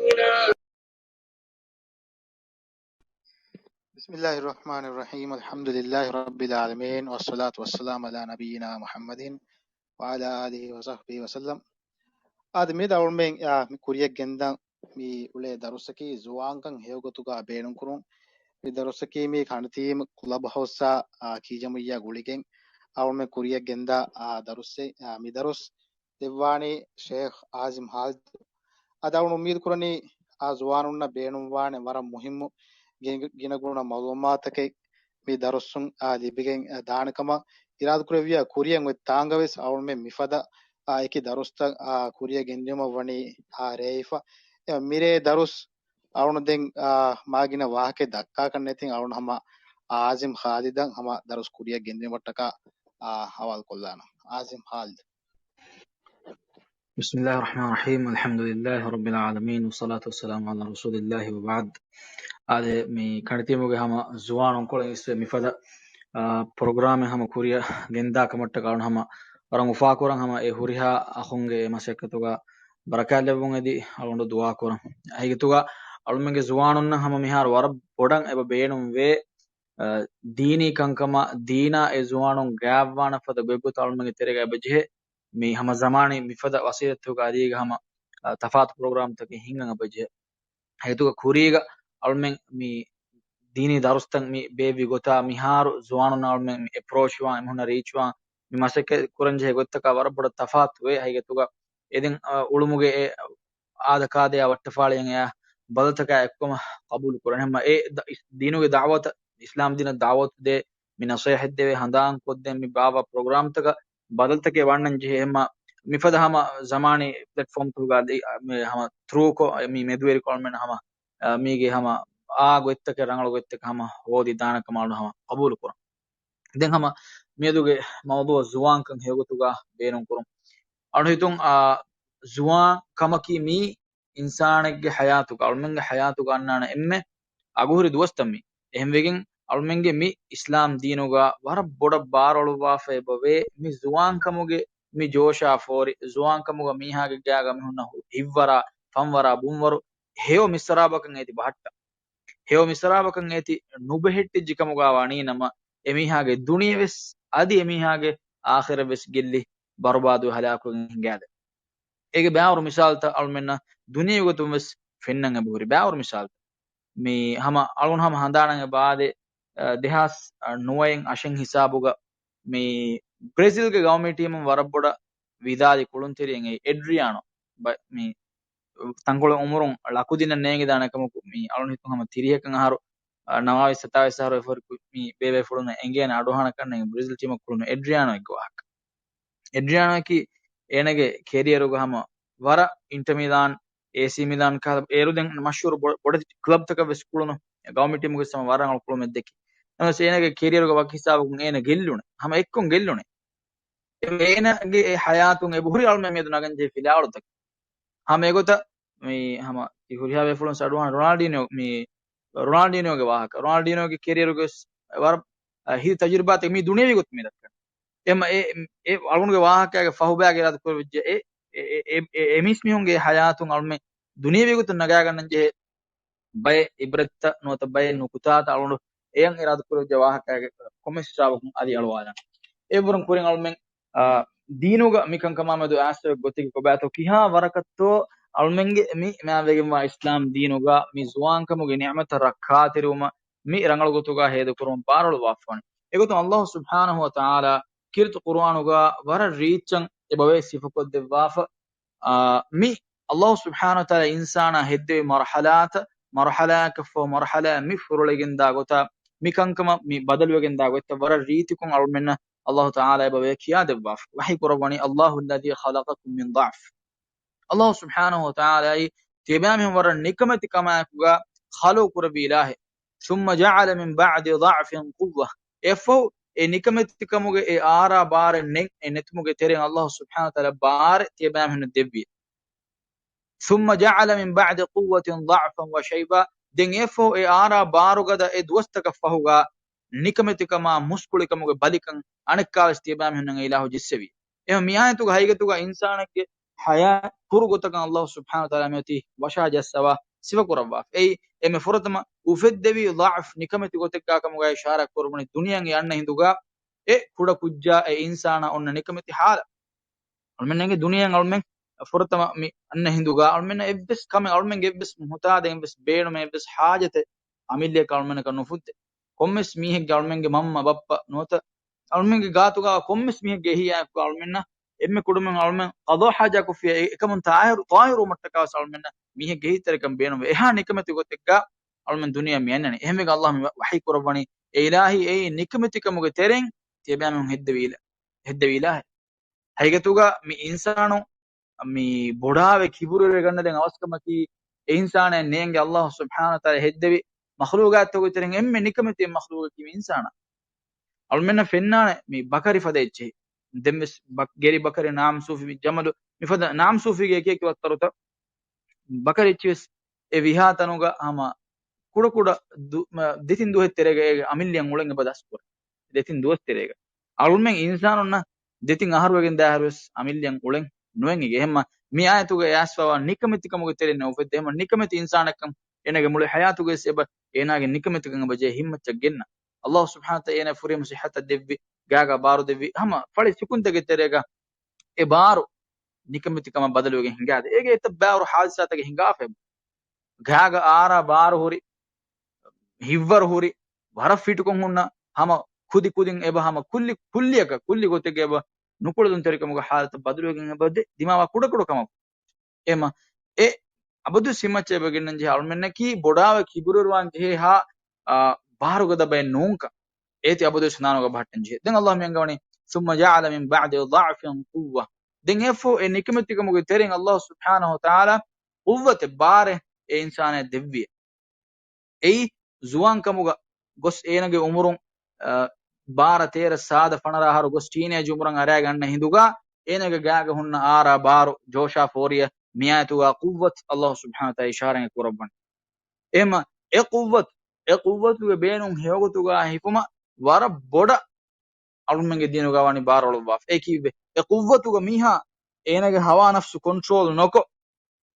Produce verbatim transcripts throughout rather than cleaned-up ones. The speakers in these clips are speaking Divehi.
بسم الله الرحمن الرحيم. الحمد لله رب العالمين، والصلاة والسلام على نبينا محمد وعلى آله وصحبه وسلم. އާދެ، މި ދައުޅުމެން، އާ، މި ކުރިޔަށް ގެންދަން މި އުޅޭ ދަރުސަކީ ޒުވާންކަން ހެޔޮގޮތުގަ ބޭނުންކުރުން. މި ދަރުސަކީ މި ކަނޑިތީމް ކްލަބް ހައުސްއާ، އާ، ކީޖަމުއްޔާ ގުޅިގެން އަޅުމެން ކުރިޔަށް ގެންދާ، އާ، ދަރުސްއެއް. އާ، މި ދަރުސް ދެއްވާނީ ޝޭޚް އާޒިމް ހާލިދު. އަދި އަޅުން އުއްމީދު ކުރަނީ، އާ ޒުވާނުންނަށް ބޭނުންވާނެ ވަރަށް މުހިއްމު ގިނަ-، ގިނަގުނަ މައުލޫމާތަކެއް މި ދަރުސުން، އާ، ލިބިގެން، އާ، ދާނެ ކަމަށް. އިރާދަކުރެއްވިޔާ ކުރިޔަށް އޮތް ތާނގަވެސް އަޅުންމެން މިފަދަ، އާ، އެކި ދަރުސްތައް، އާ، ކުރިޔަށް ގެންދިއުމަށް ވަނީ، އާ، ރޭވިފަ. އެ މިރޭ ދަރުސް އަޅުން ދެން، އާ، މާ ގިނަ ވާހަކައެއް ދައްކާކަށް ނެތިން އަޅުން ހަމަ އާޒިމް ހާލިދަށް ހަމަ ދަރުސް ކުރިޔަށް ގެންދިއުމަށްޓަކާ، އާ، ހަވާލު ކޮށްލާނަން. އާޒިމް ހާލިދު. بسم الله الرحمن الرحيم. الحمد لله رب العالمين، والصلاة والسلام على رسول الله وبعد. އާދެ، މި ކަނޑިތީމުގެ ހަމަ ޒުވާނުންކޮޅެއް އިސްވެ މިފަދަ، އާ، ޕްރޮގްރާމެއް ހަމަ ކުރިއަށް ގެންދާ ކަމަށްޓަކާ އަޅުން ހަމަ ވަރަށް އުފާކުރަން ހަމަ އެ ހުރިހާ އަޚުންގެ އެ މަސައްކަތުގަ ބަރަކާތް ލެއްވުން އެދި އަޅުގަނޑު ދުޢާ ކުރަން. ހަގީގަތުގަ އަޅުމެންގެ ޒުވާނުންނަށް ހަމަ މިހާރު ވަރަށް ބޮޑަށް އެބަ ބޭނުންވޭ، އަ، ދީނީ ކަންކަމަށް ދީނާ އެ ޒުވާނުން ގާތްވާނެ ފަދަ ގޮތްގޮތަށް އަޅުމެންގެ ތެރޭގަ އެބަޖެހޭ. މި ހަމަ ޒަމާނީ މިފަދަ ވަސީލަތްތަކުގަ އަދީގަ ހަމަ، އަ، ތަފާތު ޕްރޮގްރާމްތަކެއް ހިންގަން އެބަޖެހޭ. ހެދުގަ ކުރީގަ އަޅުމެން މި ދީނީ ދަރުސްތައް މި ބޭއްވި ގޮތާ މިހާރު ޒުވާނުންނަށް އަޅުމެން މި އެޕްރޯޗްވާން، އެމީހުންނަށް ރީޗްވާން، މި މަސައްކަތް ކުރަންޖެހޭ ގޮތްތަކާ ވަރަށް ބޮޑަށް ތަފާތުވޭ. ހަގީގަތުގަ އެދެން، އަ، އުޅުމުގެ އެ އާދަކާދަޔާ ވައްޓަފާޅިއަށް އެއާ ބަދަލުތަކާ އެއްކޮމަށް ޤަބޫލު ކުރަން. ހަމަ އެ ދަ-، އިސް-، ދީނުގެ ދަޢުވަތަށް، އިސްލާމް ދީނަށް ދަޢުވަތު ދޭ، މި ނަޞޭޙަތް ދެވޭ، ހަނދާން ކޮށްދޭން މި ބާއްވާ ޕްރޮގްރާމްތަކަށް ބަދަލުތަކެއް ވަންނަން ޖެހޭ. ހަމަ މިފަދަ ހަމަ ޒަމާނީ ޕްލެޓްފޯމްތަކުގަ އަދި، އަ، މި ހަމަ ތްރޫކޮށް، އަ، މި މެދުވެރިކޮށް އަޅުމެން ހަމަ، އަ، މީގެ ހަމަ އާ ގޮތްތަކެއް ރަނގަޅު ގޮތްތަކެއް ހަމަ ހޯދި ދާނެ ކަމަށް އަޅު ހަމަ ޤަބޫލު ކުރަން. ދެން ހަމަ މިއަދުގެ މައުޟޫޢަށް ޒުވާންކަން ހެޔޮގޮތުގަ ބޭނުން ކުރުން. އަޅު ހިތުން، އާ، ޒުވާން ކަމަކީ މީ އިންސާނެއްގެ ޙަޔާތުގަ، އަޅުމެންގެ ޙަޔާތުގަ އަންނާނެ އެންމެ އަގުހުރި ދުވަސްތައް މީ. އެހެންވެގެން އަޅުމެންގެ މި އިސްލާމް ދީނުގަ ވަރަށް ބޮޑަށް ބާރުއަޅުއްވާފަ އެބަވޭ މި ޒުވާންކަމުގެ މި ޖޯޝާ ފޯރި، ޒުވާންކަމުގަ މީހާގެ ގާގަ މީހުންނަށް ހިއްވަރާ، ފަންވަރާ، ބުންވަރު ހެޔޮ މިސްރާބަކަށް އޭތި ބަހައްޓަން. ހެޔޮ މިސްރާބަކަށް އޭތި ނުބެހެއްޓިއްޖެ ކަމުގަ ވަނީ ނަމަ، އެމީހާގެ ދުނިޔެވެސް އަދި އެމީހާގެ އާޚިރަތްވެސް ގެއްލި ބަރުބާދުވެ ހަލާކުވެގެން ހިނގާދޭ. އޭގެ ބައިވަރު މިސާލުތައް އަޅުމެންނަށް ދުނިޔެވީ ގޮތުން ވެސް ފެންނަން އެބަހުރި ބައިވަރު މިސާލުތައް. މި ހަމަ އަޅުން ހަމަ ހަނދާނަށް އެބަ އާދޭ، އަ، ދެހާސް ނުވައެއް އަށެއް ހިސާބުގަ މި ބްރެޒިލްގެ ގައުމީ ޓީމުން ވަރަށް ބޮޑަށް ވިދާލި ކުޅުންތެރިއެއް އެއީ އެޑްރިއާނޯ. ބަ-، މި ތަންކޮޅެއް އުމުރުން ޅަކުދިންނަށް ނޭނގިދާނެ ކަމަކު، މި އަޅުން ހިތުން ހަމަ ތިރީހަކަށް އަހަރު، އަ، ނަވާވީސް ސަތާވީސް އަހަރު އެފަހުރި ކު-، މި ބޭބޭފުޅުންނަށް އެނގޭނެ އަޑުއަހާނެ ކަންނޭނގެ ބްރެޒިލް ޓީމަށް ކުޅުނު އެޑްރިއާނޯ އެއްގެ ވާހަކަ. އެޑްރިއާނޯއަކީ އޭނަގެ ކެރިއަރުގަ ހަމަ ވަރަށް އިންޓަ މިލާން، އޭސީ މިލާން ކަހަލަ އޭރު ދެން މަޝްހޫރު ބޮ-، ބޮޑެތި ކްލަބްތަކަށް ވެސް ކުޅުނު، ގައުމީ ޓީމުގެ ހަމަ ވަރަށް ރަނގަޅު ކުޅުމެއް ދެއްކި. ނަމަވެސް އޭނަގެ ކެރިއަރުގަ ވަކި ހިސާބަކުން އޭނަ ގެއްލުނެ. ހަމަ އެއްކޮށް ގެއްލުނެ. އެ އޭނަގެ އެ ހަޔާތުން އެބަހުރި އަޅުމެން މިއަދު ނަގަންޖެހޭ ފިލާވަޅުތަކެއް. ހަމަ އެގޮތަށް މި ހަމަ ތި ހުރިހާ ބޭފުޅުން އަޑުއަހާނެ ރޮނާލްޑީނިއޯ، މި ރޮނާލްޑީނިއޯގެ ވާހަކަ. ރޮނާލްޑީނިއޯގެ ކެރިއަރުގެ ވެސް ވަރަށް، އަ، ހިތް ތަޖުރިބާތައް މީ ދުނިޔަވީ ގޮތުން މި ދައްކަނީ. އެ މަ-، އެ، އެ އަޅުގަނޑުގެ ވާހަކައިގެ ފަހުބަޔާގެ އިރާދަ ކުރެވިއްޖެ އެ، އެ، އެ، އެ، އެ މީސް މީހުންގެ ހަޔާތުން އަޅުމެން ދުނިޔަވީ ގޮތުން ނަގާގަންނަން ޖެހޭ ބައެއް އިބްރަތްތައް ނުވަތަ ބައެއް ނުކުތާތައް އަޅުގަނޑު އެޔަށް އިރާދަ ކުރެވިއްޖެ ވާހަކައިގެ ކޮންމެސް ހިސާބަކުން އަދި އަޅުވާލަން. އެއްވަރުން ކުރިން އަޅުމެން، އާ، ދީނުގަ މި ކަންކަމާ މެދު އައިސް ގޮތެއް ކޮބާތޯ ކިހާ ވަރަކަށްތޯ އަޅުމެންގެ މި މާވެގެންވާ އިސްލާމް ދީނުގަ މި ޒުވާންކަމުގެ ނިޢުމަތަށް ރައްކާތެރިވުމަށް މި ރަނގަޅު ގޮތުގަ ހޭދަކުރުމަށް ބާރުއަޅުވާފަވަނީ. އެގޮތުން ﷲ ސުބްޙާނަހޫ ވަތަޢާލާ ކީރިތި ޤުރުއާނުގަ ވަރަށް ރީއްޗަށް އެބަވޭ ސިފަކޮށްދެއްވާފަ. އާ، މި ﷲ ސުބްޙާނަހޫ ވަތަޢާލާ އިންސާނާ ހެއްދެވި މަރުޙަލާތައް، މަރުޙަލާއަކަށްފަހު މަރުޙަލާއަށް މި ފުރޮޅިގެންދާ ގޮތާ، މި ކަންކަމަށް މި ބަދަލުވެގެންދާ ގޮތްތައް ވަރަށް ރީތިކޮށް އަޅުމެންނަށް ﷲ ތަޢާލާ އެބަވޭ ކިޔާދެއްވާފަ. ވަޙީ ކުރައްވަނީ، "الله الذي خلقكم من ضعف." ﷲ ސުބްޙާނަހޫ ވަތަޢާލާއީ ތިޔަބައިމީހުން ވަރަށް ނިކަމެތިކަމާއެކުގަ ޚަލްޤު ކުރެއްވި އިލާހެއް. ثم جعل من بعد ضعف قوة. އެއަށްފަހު އެ ނިކަމެތިކަމުގެ އެ އާރާ ބާރެއް ނެތް، އެ ނެތުމުގެ ތެރެއިން ﷲ ސުބްޙާނަހޫ ވަތަޢާލާ ބާރެއް ތިޔަބައިމީހުންނަށް ދެއްވި. ثم جعل من بعد قوة ضعفا وشيبة. ދެން އެއަށްފަހު އެ އާރާ ބާރުގަދަ އެ ދުވަސްތަކަށް ފަހުގަ ނިކަމެތިކަމާ މުސްކުޅިކަމުގެ ބަލިކަން އަނެއްކާވެސް ތިޔަބައިމީހުންނަށް އެ އިލާހު ޖެއްސެވި. އެހެން މި އާޔަތުގަ ހަގީގަތުގަ އިންސާނެއްގެ ޙަޔާތް ކުރު ގޮތަކަށް ﷲ ސުބްޙާނަހޫ ވަތަޢާލާ މިއޮތީ ވަށާޖައްސަވާ ސިފަ ކުރައްވާފަ. އެއީ އެންމެ ފުރަތަމަ އުފެއްދެވީ ޟަޢުފް ނިކަމެތި ގޮތެއްގާ ކަމުގައި އިޝާރާތް ކުރައްވަނީ ދުނިޔެއަށް އަންނަ ހިނދުގާ އެ ކުޑަ ކުއްޖާ އެ އިންސާނާ އޮންނަ ނިކަމެތި ޙާލަށް. އަޅުމެންނަށް ދުނިޔެއަށް އަޅުމެން ފުރަތަމަ މި އަންނަ ހިނދުގާ އަޅުމެންނަށް އެއްވެސް ކަމެއް، އަޅުމެންގެ އެއްވެސް މުހުތާދެއް، އެއްވެސް ބޭނުމެއް، އެއްވެސް ޙާޖަތެއް އަމިއްލައަކަށް އަޅުމެންނަކަށް ނުފުއްދޭ. ކޮންމެސް މީހެއްގެ، އަޅުމެންގެ މަންމަ ބައްޕަ ނުވަތަ އަޅުމެންގެ ގާތުގާ ކޮންމެސް މީހެއްގެ އެހީއާއެކު އަޅުމެންނަށް އެންމެ ކުޑަމިން އަޅުމެން ޤަޟާ ޙާޖާ ކޮށްފިޔާ އެ-، އެކަމުން ޠާހިރު، ޠާހިރުވުމަށްޓަކާ ވެސް އަޅުމެންނަށް މީހެއްގެ އެހީތެރިކަން ބޭނުންވޭ. އެހާ ނިކަމެތި ގޮތެއްގާ އަޅުމެން ދުނިޔެއަށް މި އަންނަނީ. އެހެންވެގެން ﷲ މި ވަ-، ވަޙީ ކުރައްވަނީ، އޭ އިލާހީ، އެއީ ނިކަމެތިކަމުގެ ތެރެއިން ތިޔަބައިމީހުން ހެއްދެވި އިލާ-، ހެއްދެވި އިލާހެއް. ހަގީގަތުގަ މި އިންސާނު މި ބޮޑާވެ ކިބުރުވެރިވެ ގަންނަދޭން އަވަސްކަމަކީ، އެ އިންސާނާއަށް ނޭނގެ ﷲ ސުބްޙާނަހޫ ވަތަޢާލާ ހެއްދެވި މަޚްލޫޤާތްތަކުގެ ތެރެއިން އެންމެ ނިކަމެތި މަޚްލޫޤަކީ މި އިންސާނާ. އަޅުމެންނަށް ފެންނާނެ މި ބަކަރި ފަދަ އެއްޗެހި. ދެންވެސް ބަ-، ގެރި ބަކަރި، ނާމްސޫފި، މި ޖަމަލު، މިފަދަ ނާމްސޫފީގެ އެކިއެކި ވައްތަރުތައް. ބަކަރި އެއްޗިވެސް އެ ވިހާ ތަނުގަ ހަމަ ކުޑަކުޑަ ދު-، މަ-، ދެތިން ދުވަހެއް ތެރޭގަ އޭގެ އަމިއްލައަށް އުޅެން އެބަ ދަސްކުރޭ. ދެތިން ދުވަސް ތެރޭގަ. އަޅުމެން އިންސާނުންނަށް ދެތިން އަހަރު ވެގެން ދާއިރުވެސް އަމިއްލައަށް އުޅެން ނުވެން އިގެ. އެހެންމަ މި އާޔަތުގައި އައިސްފަވާ ނިކަމެތިކަމުގެ ތެރެއިން އުފެއްދޭ. އެހެންމަ ނިކަމެތި އިންސާނެއްކަން އޭނާގެ މުޅި ޙަޔާތުގައި ވެސް އެބަ އޭނާގެ ނިކަމެތިކަން އެބަ ޖެހޭ ހިއްމަތްތައް ގެންނަ. ﷲ ސުބްޙާނަހޫ ވަތަޢާލާ އޭނާ ފުރިހަމަ ޞިއްޙަތަށް ދެއްވި، ގާގާ ބާރު ދެއްވި، ހަމަ ފަޅި ސިކުންތެއްގެ ތެރޭގަ އެ ބާރު ނިކަމެތިކަމަށް ބަދަލުވެގެން ހިނގާދޭ. އޭގެ އެތައް ބައިވަރު ޙާދިސާތަކެއް ހިނގާފައެވެ. ގާގަ އާރާ ބާރު ހުރި، ހިއްވަރު ހުރި، ވަރަށް ފިޓުކޮށް ހުންނަ، ހަމަ ކުދި ކުދިން އެބަ ހަމަ ކުއްލި، ކުއްލިއަކަށް، ކުއްލި ގޮތެއްގަ އެބަ ނުކުޅެދުންތެރިކަމުގެ ޙާލަތަށް ބަދަލުވެގެން އެބަ ދި-، ދިމާވާ ކުޑަކުޑަ ކަމަކު. އެމަ، އެ އަބަދު ސިމައްޗަށް އެބަ ގެންނަން ޖެހޭ އަޅުމެންނަކީ ބޮޑާވެ ކިބުރުވެރިވާން ޖެހޭ ހާ، އާ، ބާރުގަދަ ބައެއް ނޫންކަން. އޭތި އަބަދުވެސް ހަނދާނުގަ ބަހައްޓަން ޖެހޭ. ދެން ﷲ މި އަންގަވަނީ، ثم جعل من بعد ضعف قوة. ދެން އެއަށްފަހު އެ ނިކަމެތިކަމުގެ ތެރެއިން ﷲ ސުބްޙާނަހޫ ވަތަޢާލާ ޤުއްވަތެއް، ބާރެއް އެ އިންސާނާއަށް ދެއްވި. އެއީ ޒުވާންކަމުގަ ގޮސް އޭނަގެ އުމުރުން، އަ، ބާރަ، ތޭރަ، ސާދަ، ފަނަރަ އަހަރު ގޮސް ޓީނޭޖް އުމުރަށް އަރައިގެން އަންނަ ހިނދުގަ އޭނަގެ ގާގަ ހުންނަ އާރާ ބާރު، ޖޯޝާ ފޯރިއަށް މިއާޔަތުގަ ޤުއްވަތު ﷲ ސުބްޙާނަހޫ ވަތަޢާލާ އިޝާރާތް ކުރައްވަނީ. އެހެންމަ އެ ޤުއްވަތު، އެ ޤުއްވަތުގެ ބޭނުން ހެޔޮގޮތުގަ ހިފުމަށް ވަރަށް ބޮޑަށް އަޅުމެންގެ ދީނުގަ ވަނީ ބާރު އަޅުއްވާފަ. އެ ކީއްވެ؟ އެ ޤުއްވަތުގަ މީހާ އޭނަގެ ހަވާ ނަފްސު ކޮންޓްރޯލް ނުކޮށް،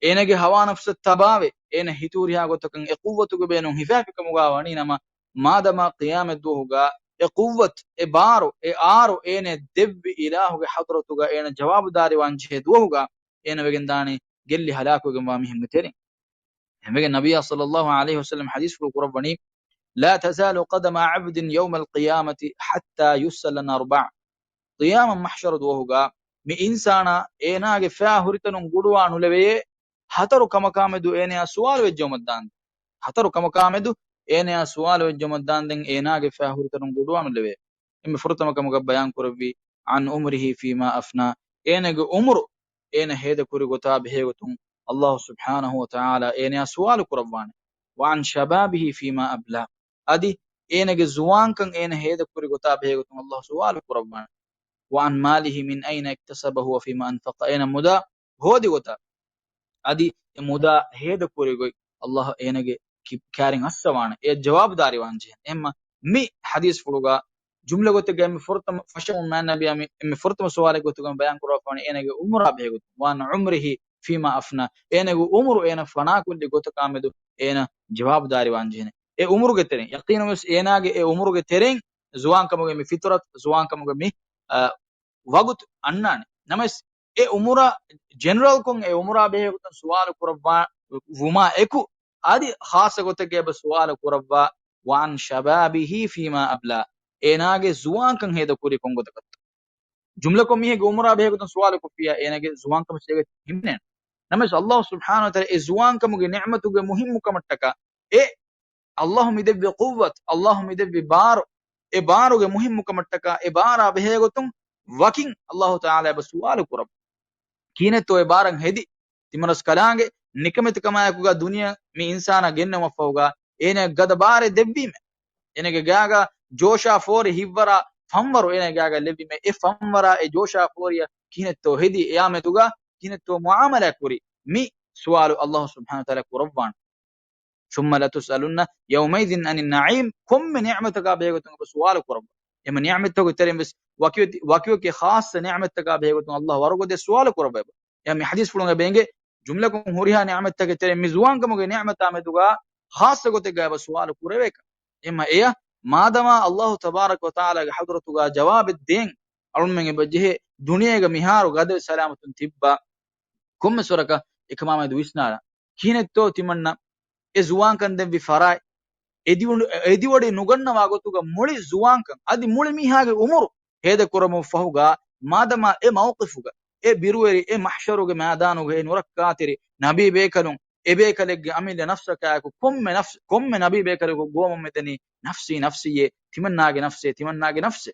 އޭނަގެ ހަވާ ނަފްސަށް ތަބާވެ، އޭނަ ހިތު ހުރިހާ ގޮތަކަށް އެ ޤުއްވަތުގެ ބޭނުން ހިފާފި ކަމުގަ ވަނީ ނަމަ، މާދަމާ ޤިޔާމަތް ދުވަހުގަ އެ ޤުއްވަތު، އެ ބާރު، އެ އާރު އޭނަ ދެއްވި އިލާހުގެ ޙަޟްރަތުގަ އޭނަ ޖަވާބުދާރީވާން ޖެހޭ ދުވަހުގަ އޭނަ ވެގެންދާނީ ގެއްލި ހަލާކުވެގެންވާ މީހުންގެ ތެރެއިން. އެހެންވެގެން ނަބިއްޔާ ޞައްލައްލާހު ޢަލައިހި ވަސައްލަމަ ޙަދީޘްފުޅު ކުރައްވަނީ، لا تزال قدما عبد يوم القيامة حتى يسأل عن أربع. ޤިޔާމަތް މަޙްޝަރު ދުވަހުގަ މި އިންސާނާ އޭނާގެ ފައި ހުރިތަނުން ގުޑުވާ ނުލެވެޔޭ، ހަތަރު ކަމަކާމެދު އޭނަޔާ ސުވާލު ވެއްޖައުމަށްދާންދެން. ހަތަރު ކަމަކާމެދު އޭނަޔާ ސުވާލު ވެއްޖައުމަށްދާންދެން އޭނާގެ ފައި ހުރިތަނުން ގުޑުވާ ނުލެވޭ. އެންމެ ފުރަތަމަ ކަމުގަ ބަޔާން ކުރެއްވީ، عن عمره فيما أفنى. އޭނަގެ އުމުރު އޭނަ ހޭދަކުރި ގޮތާ ބެހޭގޮތުން ﷲ ސުބްޙާނަހޫ ވަތަޢާލާ އޭނަޔާ ސުވާލު ކުރައްވާނެ. وعن شبابه فيما أبلاه. އަދި އޭނަގެ ޒުވާންކަން އޭނަ ހޭދަކުރި ގޮތާ ބެހޭގޮތުން ﷲ ސުވާލު ކުރައްވާނެ. وعن ماله من أين اكتسبه وفيما أنفقه. އޭނަ މުދާ ހޯދި ގޮތާ އަދި އެ މުދާ ހޭދަކުރި ގޮތް ﷲ އޭނަގެ ކި-، ކާރިން އައްސަވާނެ. އެ ޖަވާބުދާރީވާން ޖެހޭނެ. އެހެންމަ މި ޙަދީޘްފުޅުގަ ޖުމްލަ ގޮތެއްގައި މި ފުރަތަމަ ފަށަމުން މާތް ނަބިއްޔާ މި، މި ފުރަތަމަ ސުވާލެއް ގޮތުގަ ބަޔާން ކުރައްވާފަވަނީ އޭނަގެ އުމުރާ ބެހޭގޮތުން. وعن عمره فيما أفنى. އޭނަގެ އުމުރު އޭނަ ފަނާކޮށްލި ގޮތަކާމެދު އޭނަ ޖަވާބުދާރީވާން ޖެހޭނެ. އެ އުމުރުގެ ތެރެއިން، ޔަޤީނުންވެސް އޭނާގެ އެ އުމުރުގެ ތެރެއިން ޒުވާންކަމުގެ މި ފިޠުރަތު، ޒުވާންކަމުގެ މި، އަ، ވަގުތު އަންނާނެ. ނަމަވެސް، އެ އުމުރަށް ޖެނެރަލްކޮށް އެ އުމުރާ ބެހޭގޮތުން ސުވާލު ކުރައްވާ ވުމާ އެކު، އަދި ޚާއްޞަ ގޮތެއްގައި އެބަ ސުވާލު ކުރައްވާ، وعن شبابه فيما أبلاه. އޭނާގެ ޒުވާންކަން ހޭދަ ކުރީ ކޮން ގޮތަކަށްތޯ؟ ޖުމްލަކޮށް މީހެއްގެ އުމުރާ ބެހޭގޮތުން ސުވާލު ކޮށްފިއްޔާ، އޭނާގެ ޒުވާންކަމަށް ހިމެނޭނެ. ނަމަވެސް، ﷲ ސުބްޙާނަހޫ ވަތަޢާލާ އެ ޒުވާންކަމުގެ ނިޢުމަތުގެ މުހިއްމުކަމަށްޓަކާ، އެ ﷲ މިދެއްވި ޤުއްވަތު، ﷲ މިދެއްވި ބާރު، އެ ބާރުގެ މުހިއްމުކަމަށްޓަކާ އެ ބާރާ ބެހޭގޮތުން ވަކިން ﷲ ތަޢާލާ އެބަ ސުވާލު ކުރައްވާ. ކިހިނެއްތޯ އެ ބާރަށް ހެދި؟ ތިމަރަސް ކަލާނގެ ނިކަމެތިކަމާއެކުގަ ދުނިޔެ މި އިންސާނާ ގެންނެވުމަށްފަހުގަ އޭނަ ގަދަ ބާރެއް ދެއްވީމެ. އޭނަގެ ގާގަ ޖޯޝާ ފޯރި ހިއްވަރާ ފަންވަރު އޭނަ ގާގަ ލެއްވީމެ. އެ ފަންވަރާ އެ ޖޯޝާ ފޯރިއަށް ކިހިނެއްތޯ ހެދީ؟ އެޔާމެދުގަ ކިހިނެއްތޯ މުޢާމަލާ ކުރީ؟ މި ސުވާލު ﷲ ސުބްޙާނަހޫ ވަތަޢާލާ ކުރައްވާނެ. ثم لتسألن يومئذ عن النعيم. ކޮންމެ ނިޢުމަތަކާ ބެހޭގޮތުން އެބަ ސުވާލު ކުރައްވާ. އެމަ ނިޢުމަތްތަކުގެ ތެރެއިން ވެސް ވަކިވަކި، ވަކިވަކި ޚާއްޞަ ނިޢުމަތްތަކާ ބެހޭގޮތުން ﷲ ވަރުގަދަ ސުވާލު ކުރައްވައިބަ. އެ މި ޙަދީޘްފުޅުން އެބަ އެނގޭ ޖުމްލަކުން ހުރިހާ ނިޢުމަތްތަކެއް ތެރޭ މި ޒުވާންކަމުގެ ނިޢުމަތާ މެދުގަ ޚާއްޞަ ގޮތެއްގަ އެބަ ސުވާލު ކުރެވޭކަށް. އެމަ އެޔަށް މާދަމާ ﷲ ތަބާރަކަ ވަތަޢާލާގެ ޙަޟްރަތުގަ ޖަވާބެއް ދޭން އަޅުމެން އެބަ ޖެހޭ، ދުނިޔޭގަ މިހާރު ގަދަވެ ސަލާމަތުން ތިއްބާ ކޮންމެސް ވަރަކަށް އެކަމާމެދު ވިސްނާލާ. ކިހިނެއްތޯ ތިމަންނަ އެ ޒުވާންކަން ދެއްވި ފަރާތް އެދިވަޑު-، އެދިވަޑި ނުގަންނަވާ ގޮތުގަ މުޅި ޒުވާންކަން އަދި މުޅި މީހާގެ އުމުރު ހޭދަކުރަމުން ފަހުގަ މާދަމާ އެ މައުޤިފުގަ، އެ ބިރުވެރި، އެ މަޙްޝަރުގެ މައިދާނުގަ އެ ނުރައްކާތެރި ނަބީ ބޭކަލުން އެ ބޭކަލެއްގެ އަމިއްލަ ނަފްސަކާއެކު ކޮންމެ ނަފްސް-، ކޮންމެ ނަބީ ބޭކަލަކު ގޮވަމުން މިދަނީ ނަފްސީ ނަފްސީއޭ، ތިމަންނާގެ ނަފްސޭ، ތިމަންނާގެ ނަފްސޭ.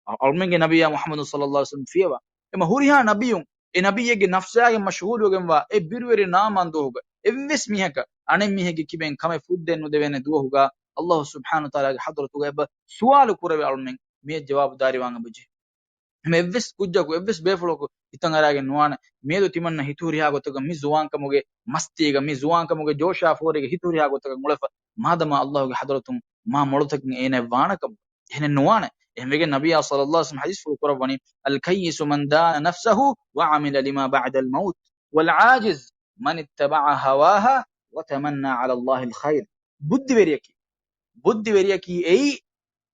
އަ-، އަޅުމެންގެ ނަބިއްޔާ މުޙައްމަދު ޞައްލައްލާހު ޢަލައިހި ވަސައްލަމަ ފިޔަވާ. އެމަ ހުރިހާ ނަބިއްޔުން އެ ނަބިއްޔެއްގެ ނަފްސާގެ މަޝްޣޫލުވެގެންވާ އެ ބިރުވެރި ނާމާން ދުވަހުގަ އެއްވެސް މީހަކަށް އަނެއް މީހެއްގެ ކިބައިން ކަމެއް ފުއްދެއް ނުދެވޭނެ ދުވަހުގަ ﷲ ސުބްޙާނަހު ވަތަޢާލާގެ ޙަޟްރަތުގަ އެބަ ސުވާލު ކުރެވޭ އަޅުމެން މިއަށް ޖަވާބުދާރީވާން އެބަޖެހޭ. އެމަ އެއްވެސް ކުއްޖަކު، އެއްވެސް ބޭފުޅަކު ހިތަށް އަރާގެން ނުވާނެ. މިއަދު ތިމަންނަ ހިތުހުރިހާ ގޮތަކަށް މި ޒުވާންކަމުގެ މަސްތީގަ، މި ޒުވާންކަމުގެ ޖޯޝާ ފޯރީގަ ހިތުހުރިހާ ގޮތަކަށް އުޅެފަ، މާދަމާ ﷲ ގެ ޙަޟްރަތުން މާ މޮޅުތަކެއް އޭނައަށް ވާނެކަމުގަ. އެހެނެއް ނުވާނެ. އެހެންވެގެން ނަބިއްޔާ ޞައްލައްލާހު ޢަލައިހި ވަސައްލަމަ ޙަދީޘްފުޅު ކުރައްވަނީ، الكيس من دان نفسه وعمل لما بعد الموت، والعاجز من اتبع هواه وتمنى على الله الخير. ބުއްދިވެރިޔަކީ، ބުއްދިވެރިޔަކީ އެއީ،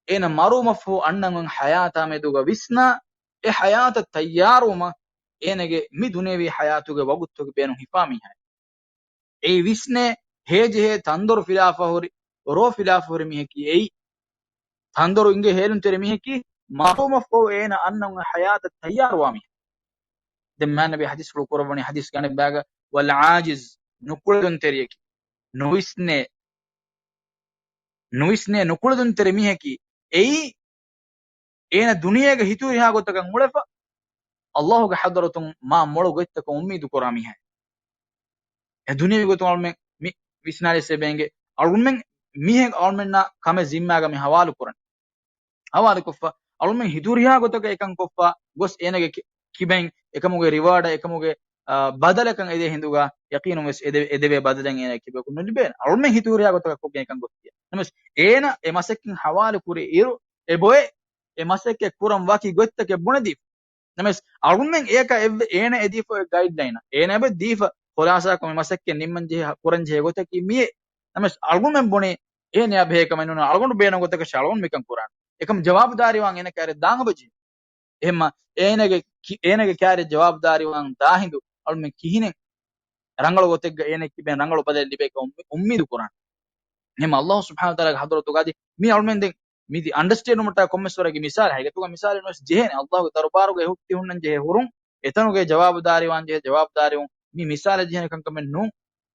އޭނަ މަރުވުމަށްފަހު އަންނަން އޮތް ޙަޔާތާ މެދުގަ ވިސްނާ، އެ ޙަޔާތަށް ތައްޔާރުވުމަށް އޭނަގެ މި ދުނިޔެވީ ޙަޔާތުގެ ވަގުތުގެ ބޭނުން ހިފާ މީހާ. އެއީ ވިސްނޭ، ހޭޖެހޭ، ތަންދޮރު ފިލާފަ ހުރި، ރޯ ފިލާފަ ހުރި މީހަކީ އެއީ. ތަންދޮރު އިނގޭ ހޭލުންތެރި މީހަކީ، މަރުވުމަށްފަހު އޭނަ އަންނަން އޮތް ޙަޔާތަށް ތައްޔާރުވާ މީހެއް. ދެން މާތް ނަބީ ޙަދީޘްފުޅު ކުރައްވަނީ ޙަދީޘްގެ އަނެއްބަޔަކަށް، والعاجز، ނުކުޅެދުންތެރިޔަކީ، ނުވިސްނޭ، ނުވިސްނޭ ނުކުޅެދުންތެރި މީހަކީ އެއީ، އޭނަ ދުނިޔޭގަ ހިތުހުރިހާ ގޮތަކަށް އުޅެފަ، ﷲ ގެ ޙަޟްރަތުން މާ މޮޅު ގޮތްތަކަށް އުއްމީދު ކުރާ މީހާ. އެ ދުނިޔެވީ ގޮތުން އަޅުމެން މި ވިސްނާލިޔަސް އެބަ އެނގޭ. އަޅުމެން މީހެއް އަޅުމެންނާ ކަމެއް ޒިންމާގަ މި ޙަވާލު ކުރަނީ. ޙަވާލުކޮށްފަ، އަޅުމެން ހިތުހުރިހާ ގޮތަކަށް އެކަން ކޮށްފަ ގޮސް އޭނަގެ ކި-، ކިބައިން އެކަމުގެ ރިވާޑަށް، އެކަމުގެ، އާ، ބަދަލަކަށް އެދޭ ހިނދުގަ ޔަޤީނުން ވެސް އެދެ-، އެދެވޭ ބަދަލެއް އޭނަ ކިބަޔަކު ނުލިބޭނެ. އަޅުމެން ހިތުހުރިހާ ގޮތަކަށް ކޮށްގެން އެކަން ގޮސް ދިޔަ. ނަމަވެސް އޭނަ އެ މަސައްކަތް ޙަވާލު ކުރި އިރު، އެބައޮތް އެ މަސައްކަތް ކުރަން ވަކި ގޮތްތަކެއް ބުނެދީފަ. ނަމަވެސް އަޅުމެން އެޔަކަށް އެއްވެ-، އޭނަ އެދީފަ އޮތް ގައިޑްލައިނަށް. އޭނަ އެބަ ދީފަ ޚުލާޞާކޮށް މި މަސައްކަތް ނިންމަން ޖެހޭ، ކުރަން ޖެހޭ ގޮތަކީ މިއޭ. ނަމަވެސް އަޅުމެން ބުނީ އޭނަޔާ ބެހޭ ކަމެއް ނޫން، އަޅުގަނޑު ބޭނުން ގޮތަކަށް އަޅުގަނޑު މިކަން ކުރާނެ. އެކަމަ ޖަވާބުދާރީވާން އޭނަ ކާރި ދާން އެބަޖެހޭ. އެހެންމަ އޭނަގެ ކި-، އޭނަގެ ކާރި ޖަވާބުދާރީވާން ދާ ހިނދު އަޅުމެން ކިހިނެއް ރަނގަޅު ގޮތެއްގަ އޭނަ ކިބެން ރަނގަޅު ބަދަލެއް ލިބޭކަށް އުއްމީ-، އުއްމީދު ކުރާނެ. އެހެންމަ ﷲ ސުބްޙާނަހު ވަތަޢާލާގެ ޙަޟްރަތުގަ އަދި މި އަޅުމެން ދެން މި އަންޑަސްޓޭންޑް ވުމަށްޓަކާ ކޮންމެސް ވަރެއްގެ މިސާލެއް ހަގީގަތުގަ މިސާލެއް ނުވެސް ޖެހޭނެ. ﷲ ގެ ދަރުބާރުގަ އެ ހުއްޓި ހުންނަން ޖެހޭ ހުރުން އެތަނުގެ ޖަވާބުދާރީވާން ޖެހޭ ޖަވާބުދާރީވުން މި މިސާލެއް ޖެހޭނެ ކަންކަމެއް ނޫން.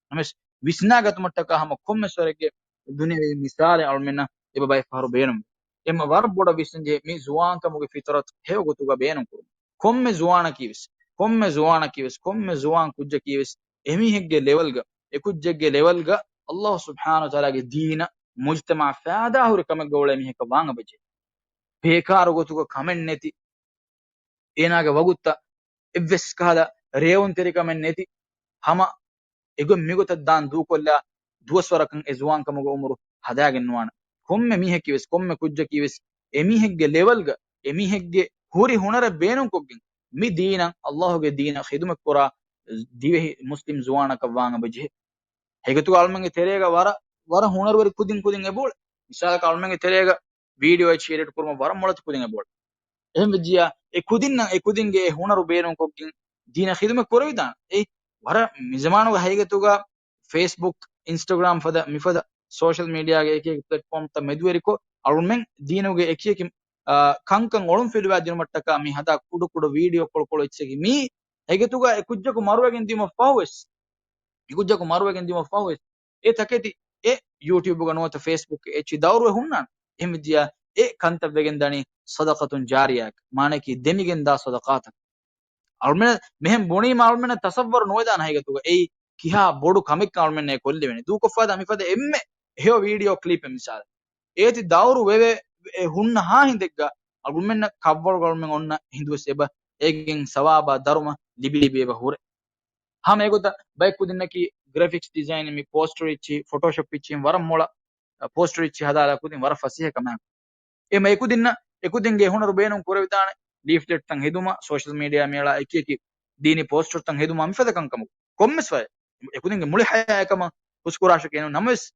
ނަމަވެސް ވިސްނާގަތުމަށްޓަކާ ހަމަ ކޮންމެސް ވަރެއްގެ ދުނިޔެވީ މިސާލެއް އަޅުމެންނަށް އެބަ ބައެއް ފަހަރު ބޭނުން. އެމަ ވަރަށް ބޮޑަށް ވިސްނަން ޖެހޭ މި ޒުވާންކަމުގެ ފިޠުރަތު ހެޔޮ ގޮތުގަ ބޭނުން ކުރުން. ކޮންމެ ޒުވާނަކީ ވެސް، ކޮންމެ ޒުވާނަކީ ވެސް، ކޮންމެ ޒުވާން ކުއްޖަކީ ވެސް އެމީހެއްގެ ލެވެލްގަ، އެ ކުއްޖެއްގެ ލެވެލްގަ ﷲ ސުބްޙާނަހު ވަތަޢާލާގެ ދީނަށް މުޖްތަމަޢަށް ފައިދާހުރި ކަމެއްގަ އުޅޭ މީހަކަށް ވާން އެބަޖެހޭ. ބޭކާރު ގޮތުގަ ކަމެއް ނެތި، އޭނާގެ ވަގުތުތައް އެއްވެސް ކަހަލަ ރޭވުންތެރިކަމެއް ނެތި، ހަމަ އެގޮތް މިގޮތަށް ދާން ދޫކޮށްލާ ދުވަސްވަރަކަށް އެ ޒުވާންކަމުގެ އުމުރު ހަދާގެން ނުވާނެ. ކޮންމެ މީހަކީ ވެސް، ކޮންމެ ކުއްޖަކީ ވެސް އެމީހެއްގެ ލެވެލްގަ އެމީހެއްގެ ހުރި ހުނަރެއް ބޭނުންކޮށްގެން މި ދީނަށް، ﷲ ގެ ދީނަށް ޚިދުމަތްކުރާ ދިވެހި މުސްލިމް ޒުވާނަކަށް ވާން އެބަޖެހޭ. ހެގޮތުގަ އަޅުމެންގެ ތެރޭގަ ވަރަށް، ވަރަށް ހުނަރުވެރި ކުދިން ކުދިން އެބައުޅޭ. މިސާލަކަށް އަޅުމެންގެ ތެރޭގަ ވީޑިއޯ އެއްޗިހި އެޑިޓް ކުރުމަށް ވަރަށް މޮޅަތި ކުދިން އެބައުޅޭ. އެހެންވެއްޖިއްޔާ އެ ކުދިންނަށް އެ ކުދިންގެ އެ ހުނަރު ބޭނުންކޮށްގެން ދީނަށް ޚިދުމަތް ކުރެވިދާނެ. އެއީ ވަރަށް މިޒަމާނުގެ ހަގީގަތުގަ ފޭސްބުކް، އިންސްޓަގްރާމް ފަދަ މިފަދަ ސޯޝަލް މީޑިއާގެ އެކި އެކި ޕްލެޓްފޯމްތައް މެދުވެރިކޮށް، އަޅުމެން ދީނުގެ އެކި އެކި، އާ، ކަންކަން އޮޅުންފިލުވާ ދިނުމަށްޓަކާ މި ހަދާ ކުޑަ ކުޑަ ވީޑިއޯ ކޮޅުކޮޅު އެއްޗަކީ މީ ހެގޮތުގަ އެ ކުއްޖަކު މަރުވެގެން ދިޔުމަށް ފަހުވެސް، އެ ކުއްޖަކު މަރުވެގެން ދިޔުމަށް ފަހުވެސް، އެ ތަކެތި އެ ޔޫޓިއުބުގަ ނުވަތަ ފޭސްބުކް އެއްޗި ދައުރުވެ ހުންނާނެ. އެހެންވެއްޖިއްޔާ އެ ކަންތައް ވެގެން ދަނީ ޞަދަޤަތުން ޖާރިޔާއަކަށް، މާނައަކީ ދެމިގެންދާ ޞަދަޤާތަކަށް. އަޅުމެން މިހެން ބުނީމަ އަޅުމެންނަށް ތަޞައްވަރު ނުވެދާނެ ހަގީގަތުގަ އެއީ ކިހާ ބޮޑު ކަމެއްކަން އަޅުމެންނަށް ކޮށްލެވޭނެ. ދޫކޮށްފަދަ މިފަދަ އެންމެ ހެޔޮ ވީޑިއޯ ކްލިޕެއް މިސާލެއް. އޭތި ދައުރު ވެވެ އެ ހުންނަ ހާ ހިނދެއްގަ އަޅުމެންނަށް ކަށްވަޅުގަ އަޅުމެން އޮންނަ ހިނދުވެސް އެބަ އޭގެން ސަވާބާ ދަރުމަ ލިބި ލިބި އެބަ ހުރޭ. ހަމަ އެގޮތަށް ބައެއް ކުދިންނަކީ ގްރެފިކްސް ޑިޒައިން މި ޕޯސްޓަރު އެއްޗިހި، ފޮޓޯޝޮޕް އެއްޗިހި ވަރަށް މޮޅަށް، އަ، ޕޯސްޓަރު އެއްޗިހި ހަދާލާ ކުދިން ވަރަށް ފަސޭހަ ކަމެއް. އެމަ އެކުދިންނަށް، އެކުދިންގެ ހުނަރު ބޭނުން ކުރެވިދާނެ ލީފްލެޓްތައް ހެދުމަށް، ސޯޝަލް މީޑިއާ މޭޅާ އެކި އެކި ދީނީ ޕޯސްޓަރުތައް ހެދުމާ މިފަދަ ކަންކަމަކު ކޮންމެސް ވަރެއް އެކުދިންގެ މުޅި ހަޔާތް ކަމަށް ހުސްކުރާށެކޭ ނޫން. ނަމަވެސް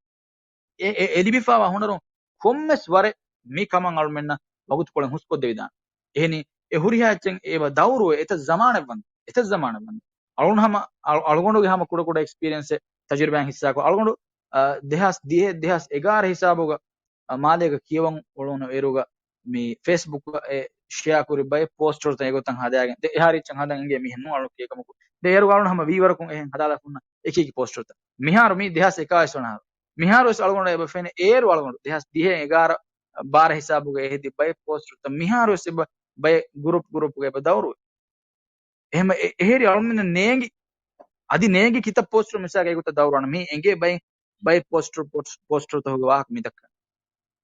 އެ، އެ، އެ ލިބިފާވާ ހުނަރު ކޮންމެސް ވަރެއް މި ކަމަށް އަޅުމެންނަށް ވަގުތުކޮޅެއް ހުސްކޮށްދެވިދާނެ. އެހެނީ، އެ ހުރިހާ އެއްޗެއް އެބަ ދައުރުވެ އެތައް ޒަމާނެއް ވަންދެ، އެތައް ޒަމާނެއް ވަންދެ. އަޅުގަނޑު ހަމަ، އަޅު-، އަޅުގަނޑުގެ ހަމަ ކުޑަކުޑަ އެކްސްޕީރިއެންސެއް، ތަޖުރިބާއިން ހިއްސާކޮށް، އަޅުގަނޑު، އާ، ދެހާސް ދިހަ، ދެހާސް އެގާރަ ހިސާބުގަ، އާ، މާލޭގަ ކިޔަވަން އުޅުނު އިރުގަ މި ފޭސްބުކް އެ ޝެއާ ކުރި ބައެއް ޕޯސްޓަރުތައް އެގޮތަށް ހަދާގެން، ދެ އެހާރިއްޗަށް ހަދަން އެނގޭ މިހެން ނޫން އަޅު ކިޔޭ ކަމަކު. ދެ އޭރު އަޅުން ހަމަ ވީވަރަކުން އެހެން ހަދާލާފަ ހުންނަ އެކި އެކި ޕޯސްޓަރުތައް. މިހާރު މި ދެހާސް އެކާވީސް ވަނަ އަހަރު. މިހާރު ވެސް އަޅުގަނޑު އެބަ ފެނޭ އޭރު އަޅުގަނޑު ދެހާސް ދިހަ އެގާރަ ބާރަ ހިސާބުގަ އެހެދި ބައެއް ޕޯސްޓަރުތައް މިހާރު ވެސް އެބަ ބައެއް ގުރޫޕް ގުރޫޕްގަ އެބަ ދައުރުވޭ. އެހެމަ އެ-، އެހެރި އަޅުމެން ނޭނގި، އަދި ނޭނގި ކިތައް ޕޯސްޓަރު މިސާގަ އެގޮތަށް ދައުރުވާނެ މީ އެނގޭ ބައެއް، ބައެއް ޕޯސްޓަރު، ޕޯސްޓް-، ޕޯސްޓަރުތަކުގެ ވާހަކަ މި ދައްކަނީ.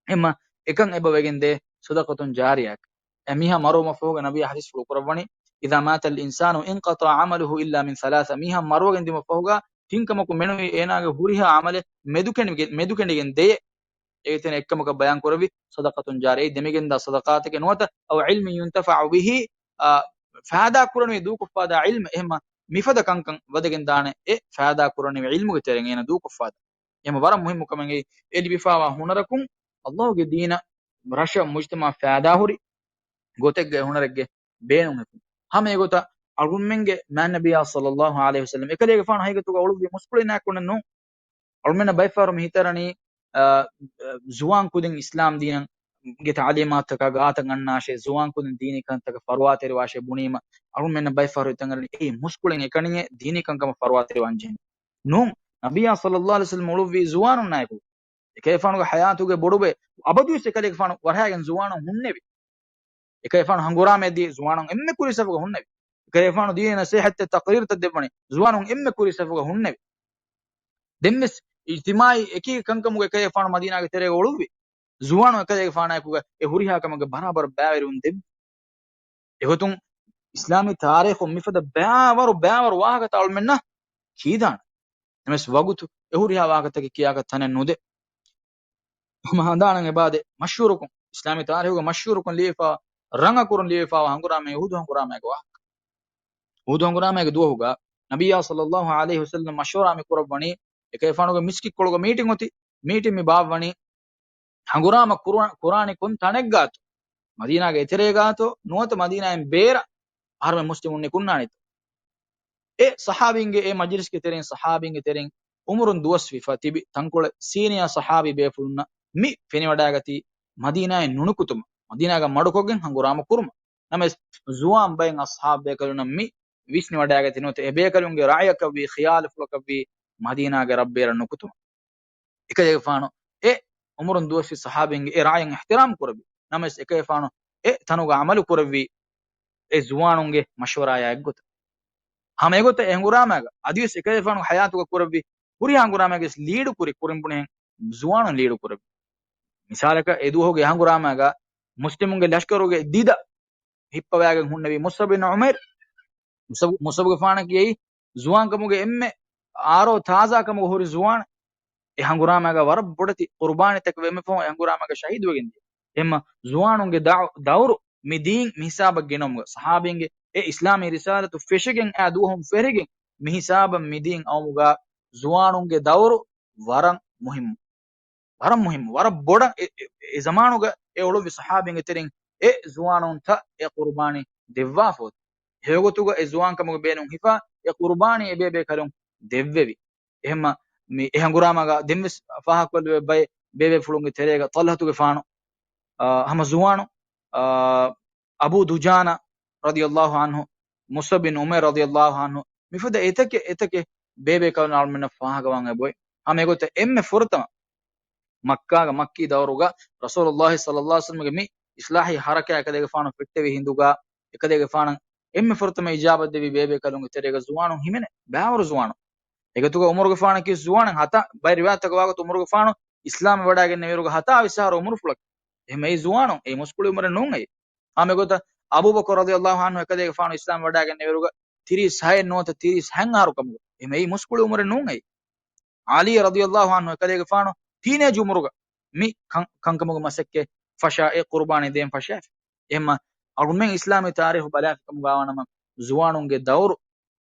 އެހެމަ އެކަން އެބަ ވެގެން ދޭ ސަދަޤަތުން ޖާރިޔާއަކަށް. އެ މީހާ މަރުވުމަށްފަހުގަ ނަބީ ޙަދީޘްފުޅު ކުރައްވަނީ، إذا مات الإنسان انقطع عمله إلا من ثلاث. މީހާ މަރުވަގެން ދިމަށްފަހުގަ ތިން ކަމަކު މެނުވީ އޭނާގެ ހުރިހާ ޢަމަލެއް މެދުކެނޑިގެ-، މެދުކެނޑިގެން ދޭ. އޭގެ ތެރެއިން އެއްކަމަކަށް ބަޔާން ކުރެއްވި ސަދަޤަތުން ޖާރިޔާ. އެއީ ދެމިގެންދާ ސަދަޤާތެކޭ ނުވަތަ، أو علم ينتفع به، އާ، ފައިދާ ކުރަނިވި ދޫކޮށްފާދާ ޢިލްމެއް. އެހެމަ މިފަދަ ކަންކަން ވަދެގެން ދާނެ އެ ފައިދާ ކުރަނިވި ޢިލްމުގެ ތެރެއިން އޭނަ ދޫކޮށްފާދާ. އެހެމަ ވަރަށް މުހިއްމު ކަމެއް އެ ލިބިފާވާ ހުނަރަކުން ﷲ ގެ ދީނަށް ރަށަށް މުޖްތަމަޢަށް ފައިދާހުރި ގޮތެއްގަ އެ ހުނަރެއްގެ ބޭނުން ހެކުން. ހަމަ އެގޮތަށް އަޅުމެންގެ މާތް ނަބިއްޔާ ޞައްލައްލާހު ޢަލައިހި ވަސައްލަމް އެކަލޭގެފާނު ހަގީގަތުގަ އުޅުއްވި މުސްކުޅިންނާއެކު ނޫން. އަޅުމެންނަށް ބައެއްފަހަރު މި ހިތަށް އަރަނީ، އާ، ޒުވާން ކުދިން އިސްލާމް ދީނަށް ގެ ތަޢުލީމާތުތަކާ ގާތަށް އަންނާށޭ، ޒުވާން ކުދިން ދީނީ ކަންތަކަށް ފަރުވާތެރިވާށޭ ބުނީމަ، އަޅުމެންނަށް ބައެއްފަހަރު ހިތަށް އަރަނީ އެއީ މުސްކުޅިން އެކަނިއެއް ދީނީ ކަންކަމަށް ފަރުވާތެރިވާން ޖެހެނީ. ނޫން، ނަބިއްޔާ ޞައްލައްލާހު ޢަލައިހި ވަސައްލަމް އުޅުއްވީ ޒުވާނުންނާއެކު. އެކަލޭގެފާނުގެ ޙަޔާތުގެ ބޮޑުބޭ އަބަދުވެސް އެކަލޭގެފާނު ވަރަށް ހައިގެން ޒުވާނުން ހުންނެވި. އެކަލޭގެފާނު ހަނގުރާމައެއް ދީ ޒުވާނުން އެންމެ ކުރީ ސަފުގަ ހުންނެވި. އެކަލޭގެފާނު ދީނީ ނަޞޭޙަތްތައް ތަޤްރީރުތައް ދެއްވަނީ ޒުވާނުން އެންމެ ކުރީ ސަފުގަ ހުންނެވި. ދެންވެސް އިޖްތިމާޢީ އެކި ކަންކަމުގަ އެކަލޭގެފާނު މަދީނާގެ ތެރޭގަ އުޅުއްވި. ޒުވާނުން އެކަލޭގެފާނާއެކުގަ އެ ހުރިހާ ކަމުގެ ބަރާބަރަށް ބައިވެރިވުން ދެއްވި. އެގޮތުން އިސްލާމީ ތާރީޚުން މިފަދަ ބައިވަރު، ބައިވަރު ވާހަކަތައް އަޅުމެންނަށް ކީދާނެ. ނަމަވެސް ވަގުތު އެ ހުރިހާ ވާހަކަތަކެއް ކިޔާކަށް ތަނެއް ނުދޭ. ހަމަ ހަނދާނަށް އެބައާދޭ މަޝްހޫރުކޮށް، އިސްލާމީ ތާރީޚުގަ މަޝްހޫރުކޮށް ލިޔެފާ، ރަނގަކުރުން ލިޔެފާވާ ހަނގުރާމައެއް އުޙުދު ހަނގުރާމައިގެ ވާހަކަ. އުޙުދު ހަނގުރާމައިގެ ދުވަހުގަ ނަބިއްޔާ ޞައްލައްލާހު ޢަލައިހި ވަސައްލަމް މަޝްވަރާ މި ކުރައްވަނީ، އެކަލޭގެފާނުގެ މިސްކިތްކޮޅުގަ މީޓިން އޮތީ، މީޓިން މި ބާއްވަނީ، ހަނގުރާމަ ކުރާ-، ކުރާނީ ކޮން ތަނެއްގާތޯ؟ މަދީނާގެ އެތެރޭގާތޯ ނުވަތަ މަދީނާއިން ބޭރަށް އަހަރުމެން މުސްލިމުން ނިކުންނާނީތޯ؟ އެ ޞަޙާބީންގެ އެ މަޖިލިސްގެ ތެރެއިން، ޞަޙާބީންގެ ތެރެއިން އުމުރުން ދުވަސްވެފަ ތިބި ތަންކޮޅެއް ސީނިއާ ޞަޙާބީ ބޭފުޅުންނަށް މި ފެނިވަޑައިގަތީ މަދީނާއިން ނުނިކުތުމަށް، މަދީނާގަ މަޑުކޮށްގެން ހަނގުރާމަ ކުރުމަށް. ނަމަވެސް، ޒުވާން ބައެއް އަޞްޙާބު ބޭކަލުންނަށް މި ވިސްނިވަޑައިގަތީ ނުވަތަ އެ ބޭކަލުންގެ ރަޢަޔަކަށްވީ، ޚިޔާލުފުޅަކަށްވީ، މަދީނާގެ ރަށްބޭރަށް ނުކުތުމަށް. އެކަލޭގެފާނު އެ އުމުރުން ދުވަސްވި ޞަޙާބީންގެ އެ ރަޢަޔަށް އިޙްތިރާމް ކުރެއްވި. ނަމަވެސް، އެކަލޭގެފާނު އެ ތަނުގަ ޢަމަލު ކުރެއްވީ އެ ޒުވާނުންގެ މަޝްވަރާޔާ އެއްގޮތަށް. ހަމަ އެގޮތަށް އެ ހަނގުރާމައިގަ އަދިވެސް އެކަލޭގެފާނު ޙަޔާތުގަ ކުރެއްވި ހުރިހާ ހަނގުރާމައިގެ ވެސް ލީޑު ކުރި، ކުރިން ބުނެހެން ޒުވާނުން ލީޑު ކުރެއްވި. މިސާލަކަށް، އެ ދުވަހުގެ އެ ހަނގުރާމައިގަ މުސްލިމުންގެ ލަޝްކަރުގެ ދިދަ ހިއްޕަވައިގެން ހުންނެވީ މުޞްޢަބް ބިން ޢުމައިރު. މުޞްޢަބް، މުޞްޢަބްގެފާނަކީ އެއީ ޒުވާންކަމުގެ އެންމެ އާރޯ ތާޒާކަމުގަ ހުރި ޒުވާނެއް. އެ ހަނގުރާމައިގަ ވަރަށް ބޮޑެތި ޤުރުބާނީތަކެއް ވެމެފަހު އެ ހަނގުރާމައިގަ ޝަހީދުވެގެން ދިޔަ. އެހެންމަ ޒުވާނުންގެ ދައު-، ދައުރު މި ދީން މި ހިސާބަށް ގެނައުމުގަ، ޞަޙާބީންގެ އެ އިސްލާމީ ރިސާލަތު ފެށިގެން އާ ދުވަހުން ފެށިގެން މި ހިސާބަށް މި ދީން އައުމުގަ ޒުވާނުންގެ ދައުރު ވަރަށް މުހިއްމު. ވަރަށް މުހިއްމު، ވަރަށް ބޮޑަށް އެ، އެ، އެ ޒަމާނުގަ އެ އުޅުއްވި ޞަޙާބީންގެ ތެރެއިން އެ ޒުވާނުންތައް އެ ޤުރުބާނީ ދެއްވާފަ އޮތީ. ހެޔޮގޮތުގަ އެ ޒުވާންކަމުގެ ބޭނުން ހިފާ އެ ޤުރުބާނީ އެބޭބޭކަލުން ދެއްވެވި. އެހެންމަ މި އެ ހަނގުރާމައިގަ ދެންވެސް ފާހަގަކޮށްލެވޭ ބައެއް ބޭބޭފުޅުންގެ ތެރޭގަ ޠަލްޙަތުގެފާނު، އާ، ހަމަ ޒުވާނު، އާ، އަބޫ ދުޖާނާ ރަޟިޔަﷲ ޢަންހު، މުޞްޢަބް ބިން ޢުމައިރު ރަޟިޔަﷲ ޢަންހު، މިފަދަ އެތަކެއް، އެތަކެއް ބޭބޭކަލުން އަޅުމެންނަށް ފާހަގަވާން އެބައޮތް. ހަމަ އެގޮތަށް އެންމެ ފުރަތަމަ މައްކާގަ، މައްކީ ދައުރުގަ ރަސޫލުﷲ ޞައްލަﷲ ޢަލައިހި ވަސައްލަމްގެ މި އިޞްލާޙީ ޙަރަކާތް އެކަލޭގެފާނު ފެއްޓެވި ހިނދުގަ، އެކަލޭގެފާނަށް އެންމެ ފުރަތަމަ އިޖާބަތް ދެއްވި ބޭބޭކަލުންގެ ތެރޭގަ ޒުވާނުން ހިމެނޭ، ބައިވަރު ޒުވާނުން. އެގޮތުގަ ޢުމަރުގެފާނަކީ ޒުވާނެއް، ހަތާ، ބައެއް ރިވާޔަތްތަކުގަ ވާގޮތުން ޢުމަރުގެފާނު އިސްލާމް ވެވަޑައިގެންނެވިއިރުގަ ހަތާވީސް އަހަރު ޢުމުރުފުޅަކީ. އެހެންމަ އެއީ ޒުވާނުން، އެއީ މުސްކުޅި ޢުމުރެއް ނޫން އެއީ. ހަމަ އެގޮތަށް އަބޫބަކުރު ރަޟިޔަﷲ ޢަންހު އެކަލޭގެފާނު އިސްލާމް ވަޑައިގެންނެވިއިރުގަ ތިރީސް ހައެއް ނުވަތަ ތިރީސް ހަތް އަހަރު ކަމުގަ. އެހެންމަ އެއީ މުސްކުޅި ޢުމުރެއް ނޫން އެއީ. ޢަލީ ރަޟިޔަﷲ ޢަންހު އެކަލޭގެފާނު ޓީނޭޖް ޢުމުރުގަ މި ކަން-، ކަންކަމުގެ މަސައްކަތް ފަށާ އެ ޤުރުބާނީ ދޭން ފަށާފި. އެހެންމަ އަޅުމެން އިސްލާމީ ތާރީޚު ބަލާފިކަމުގަ ވާނަމަ، ޒުވާނުންގެ ދައުރު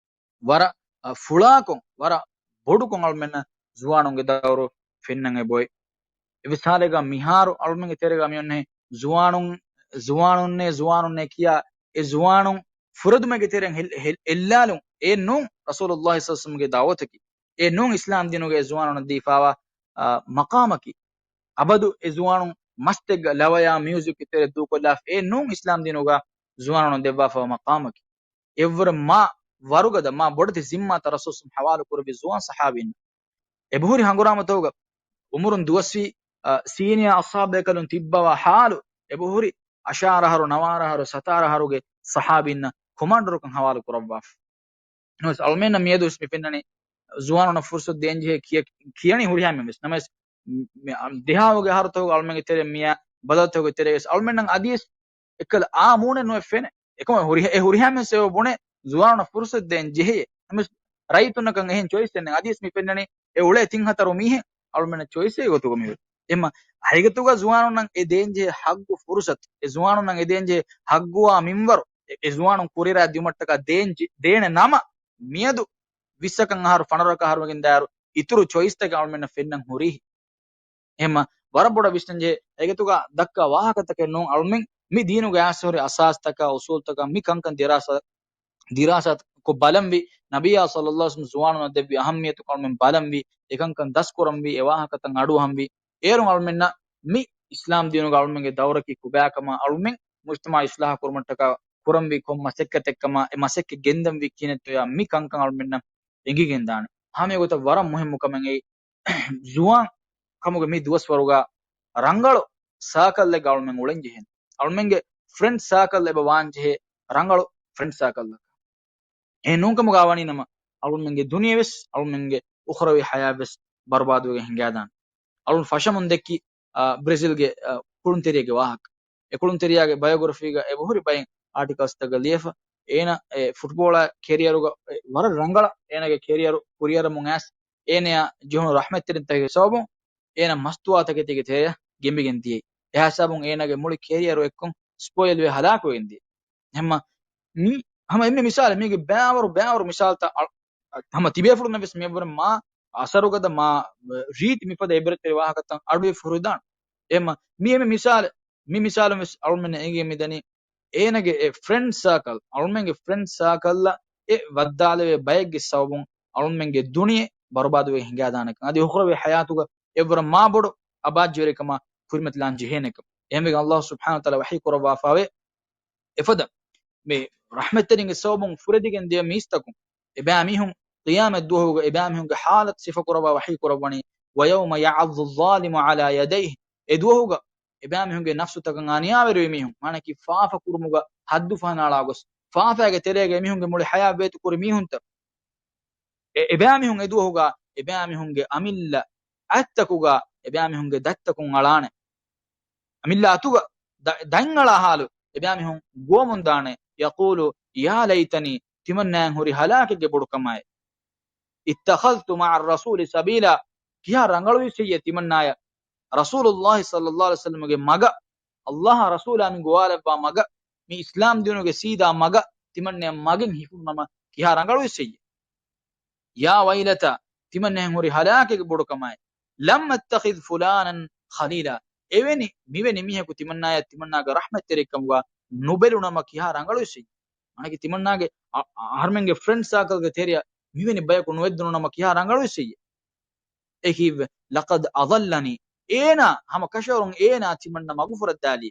ވަރަށް، އަ، ފުޅާކޮށް، ވަރަށް ބޮޑުކޮށް އަޅުމެންނަށް ޒުވާނުންގެ ދައުރު ފެންނަން އެބައޮތް. އެ މިސާލެއްގަ މިހާރު އަޅުމެންގެ ތެރޭގަ މިއޮންނަ ޒުވާނުން، ޒުވާނުންނޭ، ޒުވާނުންނޭ ކިޔާ އެ ޒުވާނުން ފުރެދުމެއްގެ ތެރެއިން ހެލް-، ހެލް-، އެއްލާލުން. އެ ނޫން ރަސޫލުﷲ ޞައްލަﷲު ޢަލައިހި ވަސައްލަމްގެ ދަޢުވަތަކީ. އެ ނޫން އިސްލާމް ދީނުގެ ޒުވާނުންނަށް ދީފާވާ، އާ، މަޤާމަކީ. އަބަދު އެ ޒުވާނުން މަސްތެއްގަ ލަވަޔާ މިއުޒިކްގެ ތެރެ ދޫކޮށްލާފަ އެ ނޫން އިސްލާމް ދީނުގަ ޒުވާނުންނަށް ދެއްވާފަވާ މަޤާމަކީ. އެއްވަރަށް މާ ވަރުގަދަ، މާ ބޮޑެތި ޒިންމާތައް ރަސޫލު ޙަވާލު ކުރެއްވި ޒުވާން ޞަޙާބީން. އެބަހުރި ހަނގުރާމަތަކުގަ އުމުރުން ދުވަސްވީ، އަ، ސީނިއާ އަޞްޙާބުބޭކަލުން ތިއްބަވާ ޙާލު، އެބަހުރި އަށާރަ އަހަރު، ނަވާރަ އަހަރު، ސަތާރަ އަހަރުގެ ޞަޙާބީންނަށް ކޮމާންޑަރުކަން ޙަވާލު ކުރައްވާފަ. ނަމަވެސް އަޅުމެންނަށް މިއަދުވެސް މި ފެންނަނީ ޒުވާނުންނަށް ފުރުޞަތު ދޭންޖެހޭ ކިޔަ-، ކިޔަނީ ހުރިހާ މީހުންވެސް. ނަމަވެސް މި-، މި-، ދިހާވަހުގެ އަހަރުތަކުގަ އަޅުމެންގެ ތެރޭ މިއާ ބަދަލުތަކުގެ ތެރޭގަވެސް އަޅުމެންނަށް އަދިވެސް އެއްކަލަ އާ މޫނެއް ނުއެއް ފެނޭ. އެކަމަކު ހުރިހާ، އެ ހުރިހާ މީހުން އެބަ ބުނޭ ޒުވާނުންނަށް ފުރުޞަތު ދޭން ޖެހޭ. ނަމަވެސް ރައްޔިތުންނަކަށް އެހެން ޗޮއިސްއެއް ނެތް. އަދިވެސް މި ފެންނަނީ އެ އުޅޭ ތިން ހަތަރު މީހެއް އަޅުމެންނަށް ޗޮއިސްއެއް ގޮތުގަ މި ހުރީ. އެހެންމަ ހަގީގަތުގަ ޒުވާނުންނަށް އެ ދޭންޖެހޭ ހައްގު ފުރުޞަތު، އެ ޒުވާނުންނަށް އެ ދޭންޖެހޭ ހައްގުވާ މިންވަރު، އެ، އެ ޒުވާނުން ކުރިއަރާ ދިއުމަށްޓަކާ ދޭން ޖެ-، ދޭނެ ނަމަ، މިއަދު ވިއްސަކަށް އަހަރު ފަނަރަކަށް އަހަރު ވެގެން ދާއިރު އިތުރު ޗޮއިސްތަކެއް އަޅުމެންނަށް ފެންނަން ހުރީ. އެހެންމަ ވަރަށް ބޮޑަށް ވިސްނަންޖެހޭ އޭގެތުގަ ދައްކާ ވާހަކަތަކެއް ނޫން އަޅުމެން މި ދީނުގެ އާސް ހުރި އަސާސްތަކާ އުސޫލްތަކާ މި ކަންކަން ދިރާސާ، ދިރާސާ ކޮށް ބަލަންވީ، ނަބިއްޔާ ޞައްލަﷲު ޢަލައިހި ވަސައްލަމް ޒުވާނުންނަށް ދެއްވި އަހައްމިޔަތު އަޅުމެން ބަލަންވީ، އެކަންކަން ދަސްކުރަންވީ، އެ ވާހަކަތައް އަޑުއަހަންވީ. އޭރުން އަޅުމެންނަށް މި އިސްލާމް ދީނުގަ އަޅުމެންގެ ދައުރަކީ ކޮބާކަމަށް އަޅުމެން މުޖްތަމަޢު އިޞްލާޙު ކުރުމަށްޓަކާ ކުރަންވީ ކޮން މަސައްކަތެއްކަމާ، އެ މަސައްކަތް ގެންދަންވީ ކިހިނެއްތޯޔާ މި ކަންކަން އަޅުމެންނަށް އެނގިގެންދާނެ. ހަމަ އެގޮތަށް ވަރަށް މުހިއްމު ކަމެއް އެއީ، ޒުވާން ކަމުގެ މި ދުވަސްވަރުގަ ރަނގަޅު ސާކަލްއެއްގަ އަޅުމެން އުޅެންޖެހޭނެ. އަޅުމެންގެ ފްރެންޑް ސާކަލް އެބަ ވާންޖެހޭ ރަނގަޅު ފްރެންޑް ސާކަލްއަކަށް. އެހެން ނޫންކަމުގަ ވަނީ ނަމަ، އަޅުމެންގެ ދުނިޔެވެސް، އަޅުމެންގެ އުޚްރަވީ ޙަޔާތްވެސް ބަރުބާދުވެގެން ހިނގާދާނެ. އަޅުން ފަށަމުން ދެއްކި، އާ، ބްރެޒިލްގެ، އާ، ކުޅުންތެރިއެއްގެ ވާހަކަ. އެ ކުޅުންތެރިޔާގެ ބަޔޮގްރަފީގަ އެބަހުރި ބައެއް އާޓިކަލްސްތަކަށް ލިޔެފަ. އޭނަ އެ ފުޓްބޯޅަ ކެރިއަރުގަ އެ ވަރަށް ރަނގަޅަށް އޭނަގެ ކެރިއަރު ކުރިއަރަމުން އައިސް، އޭނަޔާ ޖެހުނު ރަޙްމަތްތެރިންތަކުގެ ސަބަބުން އޭނަ މަސްތުވާތަކެތީގެ ތެރެއަށް ގެނބިގެން ދިޔައީ. އެހާ ހިސާބުން އޭނަގެ މުޅި ކެރިއަރު އެއްކޮށް ސްޕޮއިލްވެ ހަލާކުވެގެން ދިޔަ. ހަމަ މި، ހަމަ އެންމެ މިސާލެއް، މީގެ ބައިވަރު، ބައިވަރު މިސާލްތައް އަ-، ހަމަ ތިބޭފުޅުންނަށް ވެސް މިއަށްވުރެ މާ އަސަރުގަދަ، މާ ރީތި މިފަދަ އެއްބަރެއްތެރި ވާހަކަތައް އަޑުއިވި ފުރުދާން. އެހެންމަ މި އެންމެ މިސާލެއް، މި މިސާލުން ވެސް އަޅުމެންނަށް އެނގިގެން މިދަނީ އޭނަގެ އެ ފްރެންޑް ސާކަލް، އަޅުމެންގެ ފްރެންޑް ސާކަލްއަށް އެ ވައްދާލެވޭ ބައެއްގެ ސަބަބުން އަޅުމެންގެ ދުނިޔެ ބަރުބާދުވެ ހިނގާދާނެކަން. އަދި އުޚްރަވީ ޙަޔާތުގަ އެއްވަރަށް މާބޮޑު އަބާއްޖަވެރިކަމާ ކުރިމަތިލާން ޖެހޭނެކަން. އެހެންވެގެން ﷲ ސުބްޙާނަހޫ ވަތަޢާލާ ވަޙީ ކުރައްވާފައިވޭ، އެފަދަ މި ރަޙްމަތްތެރިންގެ ސަބަބުން ފުރެދިގެން ދިޔަ މީސްތަކުން، އެބައިމީހުން ޤިޔާމަތް ދުވަހުގަ އެބައިމީހުންގެ ޙާލަތު ސިފަކުރައްވާ ވަޙީ ކުރައްވަނީ، "وَيَوْمَ يَعَضُّ الظَّالِمُ عَلَى يَدَيْهِ." އެ ދުވަހުގަ އެބައިމީހުންގެ ނަފްސުތަކަށް އަނިޔާވެރިވި މީހުން، މާނައަކީ ފާފަ ކުރުމުގަ ޙައްދު ފަހަނައަޅާ ގޮސް، ފާފައިގެ ތެރޭގަ އެމީހުންގެ މުޅި ޙަޔާތް ވޭތު ކުރި މީހުންތައް، އެ-، އެބައިމީހުން އެ ދުވަހުގަ އެބައިމީހުންގެ އަމިއްލަ އަތްތަކުގަ އެބައިމީހުންގެ ދަތްތަކުން އަޅާނެ. އަމިއްލަ އަތުގަ ދަ-، ދަތް އަޅާ ޙާލު އެބައިމީހުން ގޮވަމުން ދާނެ. "يَقُولُ يَا لَيْتَنِي." ތިމަންނާއަށް ހުރި ހަލާކެއްގެ ބޮޑުކަމާއި. "اتَّخَذْتُ مَعَ الرَّسُولِ سَبِيلًا." ކިހާ ރަނގަޅުވި އެއްޗެއްޔޭ ތިމަންނާޔަށް ރަސޫލުﷲ ޞައްލަﷲު ޢަލައިހި ވަސައްލަމްގެ މަގަށް، ﷲ އާ ރަސޫލާ މި ގޮވާލައްވާ މަގަށް، މި އިސްލާމް ދީނުގެ ސީދާ މަގަށް ތިމަންނައަށް މަގެއް ހިފުނު ނަމަ ކިހާ ރަނގަޅުވި އެއްޗެއްޔޭ؟ "يَا وَيْلَتَىٰ." ތިމަންނައަށް ހުރި ހަލާކެއްގެ ބޮޑުކަމާއި. "لَمْ أَتَّخِذْ فُلَانًا خَلِيلًا." އެވެނި، މިވެނި މީހަކު ތިމަންނާޔަށް ތިމަންނާގެ ރަޙްމަތްތެރިކަމުގަ ނުބެލުނަމަ ކިހާ ރަނގަޅުވި އެއްޗެއް؟ މާނައަކީ ތިމަންނާގެ އަ-، އަ-، އަހަރުމެންގެ ފްރެންޑް ސާކަލްގެ ތެރެއަށް މިވެނި ބަޔަކު ނުވެއްދުނު ނަމަ ކިހާ ރަނގަޅުވި އެއްޗެއް؟ އެކީ، "لَقَدْ أَضَلَّنِي." އޭނާ ހަމަ ކަށަވަރުން އޭނާ ތިމަންނަ މަގުފުރައްދާލި.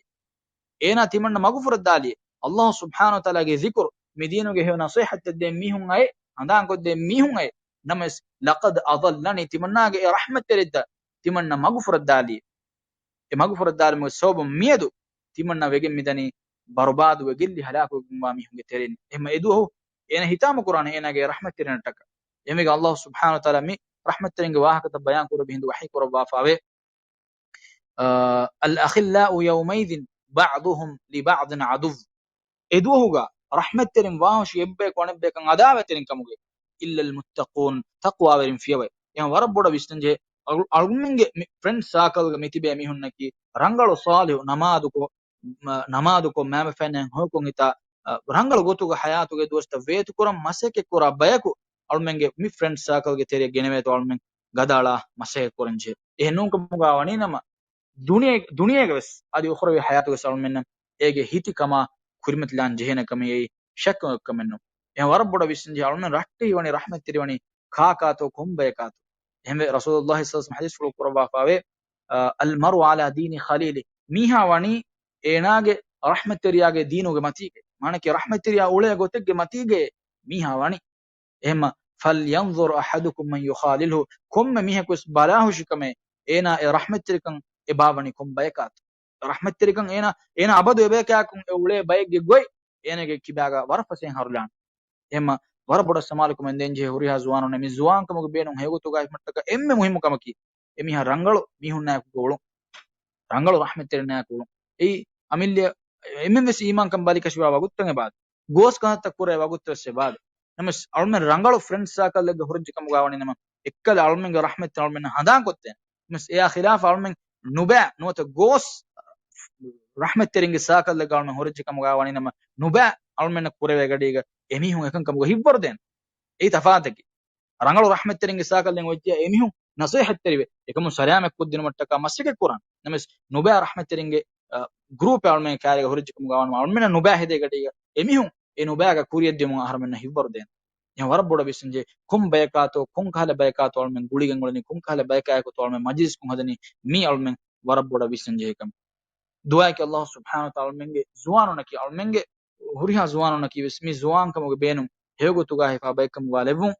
އޭނާ ތިމަންނަ މަގުފުރައްދާލި. ﷲ ސުބްޙާނަހޫ ވަތަޢާލާގެ ޒިކުރު، މި ދީނުގެ ހެޔޮ ނަޞޭޙަތްތައް ދޭ މީހުން އައި، ހަނދާންކޮށްދޭ މީހުން އައި، ނަމަވެސް، "لَقَدْ أَضَلَّنِي." ތިމަންނާގެ އެ ރަޙްމަތްތެރިއްތައް ތިމަންނަ މަގުފުރައްދާލި. އެ މަގުފުރައްދާލުމުގެ ސަބަބުން މިއަދު ތިމަންނަ ވެގެން މިދަނީ ބަރުބާދުވެ ގެއްލި ހަލާކުވެގެންވާ މީހުންގެ ތެރެއިން. އެހެންމަ އެދުވަހު އޭނަ ހިތާމަކުރާނެ އޭނާގެ ރަޙްމަތްތެރިންނަށްޓަކާ. އެހެންވެގެން ﷲ ސުބްޙާނަހޫ ވަތަޢާލާ މި ރަޙްމަތްތެރިންގެ ވާހަކަތައް ބަޔާން ކުރެއްވި ހިނދު ވަޙީ ކުރައްވާފައިވޭ، އާ، "الْأَخِلَّاءُ يَوْمَئِذٍ بَعْضُهُمْ لِبَعْضٍ عَدُوٌّ." އެދުވަހުގަ ރަޙްމަތްތެރިން ވާހުށި އެއްބަޔަކު އަނެއްބަޔަކަށް އަދާވަތްތެރިން ކަމުގެ، "إِلَّا الْمُتَّقُونَ." ތަޤްވާވެރިން ފިޔަވައި. އެހެން ވަރަށް ބޮޑަށް ވިސްނަންޖެހޭ، އަޅު-، އަޅުގަނޑުމެންގެ މި ފްރެންޑް ސާކަލްގަ މިތިބޭ މީހުންނަކީ ރަނގަޅު ޞާލިޙު ނަމާދުކޮށް، މަ-، ނަމާދުކޮށް މައިމަފައިންނާ ހޮވަކޮށް ހިތާ، އަ، ރަނގަޅު ގޮތުގަ ޙަޔާތުގެ ދުވަސްތައް ވޭތުކުރަން މަސައްކަތްކުރާ ބަޔަކު އަޅުމެންގެ މި ފްރެންޑް ސާކަލްގެ ތެރެއަށް ގެނެވޭތޯ އަޅުމެން ގަދައަޅާ މަސައްކަތްކުރަންޖެހޭ. އެހެންނޫންކަމުގަ ވަނީނަމަ، ދުނިޔެ-، ދުނިޔޭގަވެސް އަދި އުޚްރަވީ ޙަޔާތުގަވެސް އަޅުމެންނަށް އޭގެ ހިތި ކަމާ ކުރިމަތިލާން ޖެހޭނެ ކަމެއް އެއީ ޝައްކު ކަމެއް ނޫން. އެހެން ވަރަށް ބޮޑަށް ވިސްންޖެހޭ އަޅުމެން ރައްޓެހިވަނީ ރަޙްމަތްތެރިވަނީ ކާކާތޯ ކޮން ބަޔަކާތޯ. އެހެންވެ ރަސޫލުﷲ ޞައްލަﷲު ޢަލައިހި ވަސައްލަމަ ޙަދީޘްފުޅު ކުރައްވާފައިވޭ، އަލްމަރުއު ޢަލާ ދީނި ޚަލީލި. މީހާ ވަނީ އޭނާގެ ރަޙްމަތްތެރިޔާގެ ދީނުގެ މަތީގައި. މާނައަކީ ރަޙްމަތްތެރިޔާ އުޅޭ ގޮތެއްގެ މަތީގައި މީހާ ވަނީ. އެހެންމަ، فَلْيَنْظُرْ أَحَدُكُمْ مَنْ يُخَالِلُ. ކޮންމެ މީހަކުވެސް ބަލާހުށިކަމޭ އޭނާ އެ ރަޙްމަތްތެރިކަން އެބާވަނީ ކޮން ބަޔަކާތޯ. ރަޙްމަތްތެރިކަން އޭނާ، އޭނާ އަބަދު އެބަޔަކާއެކު އެ އުޅޭ ބައެއްގެ ގޮތް އޭނާގެ ކިބާގަ ވަރަށް ފަސޭހަ ހަރުލާނެ. އެހެންމަ ވަރަށް ބޮޑަށް ސަމާލުކަމެއް ދޭންޖެހޭ ހުރިހާ ޒުވާނުންނަށް މި ޒުވާންކަމުގެ ބޭނުން ހެޔޮގޮތުގަ ހިމައްޓަކަ އެންމެ މުހިއްމު ކަމަކީ، އެމީހާ ރަނގަޅު މީހުންނާއެކު އުޅުން. ރަނގަޅު ރަޙްމަތްތެރިންނާއެކު އުޅުން. އެއީ އަމިއްލަ އެންމެންވެސް އީމާންކަން ބަލިކަށިވާ ވަގުތުތައް އެބާދެ. ގޯސް ކަންތައްތައް ކުރޭ ވަގުތުވެސް އެބާދެ. ނަމަވެސް އަޅުމެން ރަނގަޅު ފްރެންޑް ސާކަލްއެއްގަ ހުރެއްޖެ ކަމުގަ ވަނީ ނަމަ، އެއްކަލަ އަޅުމެންގެ ރަޙްމަތް އަޅުމެންނަށް ހަނދާންކޮށްދޭނެ. ނަމަވެސް އެއާ ޚިލާފަށް އަޅުމެން ނުބައި ނުވަތަ ގޯސް ރަޙްމަތްތެރިންގެ ސާކަލްއެއްގަ އަޅުމެން ހުރެއްޖެ ކަމުގަ ވަނީ ނަމަ، ނުބައި އަޅުމެންނަށް ކުރެވޭ ގަޑީގަ އެމީހުން އެކަންކަމުގަ ހިތްވަރުދޭނެ. އެއީ ތަފާތަކީ. ރަނގަޅު ރަޙްމަތްތެރިންގެ ސާކަލްއިން އޮތްޖެ އެމީހުން ނަޞޭޙަތްތެރިވެ، އެކަމުން ސަލާމަތް ކޮށްދިނުމަށްޓަކާ މަސައްކަތް ކުރާން. ނަމަވެސް ނުބައި ރަޙްމަތްތެރިންގެ، އަ، ގްރޫޕެއް އަޅުމެން ކާރިގަ ހުރެއްޖެ ކަމުގަ ވަނުމަ އަޅުމެންނަށް ނުބައި ހެދޭ ގަޑީގަ އެމީހުން އެ ނުބައިގަ ކުރިޔަށްދިޔުމުން އަހަރުމެންނަށް ހިތްވަރުދޭނެ. އެހެން ވަރަށް ބޮޑަށް ވިސްންޖެ ކޮން ބަޔަކާތޯ، ކޮން ކަހަލަ ބަޔަކާތޯ އަޅުމެން ގުޅިގެން އުޅެނީ، ކޮން ކަހަލަ ބަޔަކާއެކުތޯ އަޅުމެން މަޖިލިސްކުން ހަދަނީ، މީ އަޅުމެން ވަރަށް ބޮޑަށް ވިސްނަން ޖެހޭ ކަމެއް. ދުޢާއަކީ ﷲ ސުބްޙާނަހޫ ވަތަޢާލާ އަޅުމެންގެ ޒުވާނުންނަކީ، އަޅުމެންގެ ހުރިހާ ޒުވާނުންނަކީ ވެސް މި ޒުވާންކަމުގެ ބޭނުން ހެޔޮގޮތުގަ ހިފާ ބައެއްކަމުގަ ލެއްވުން.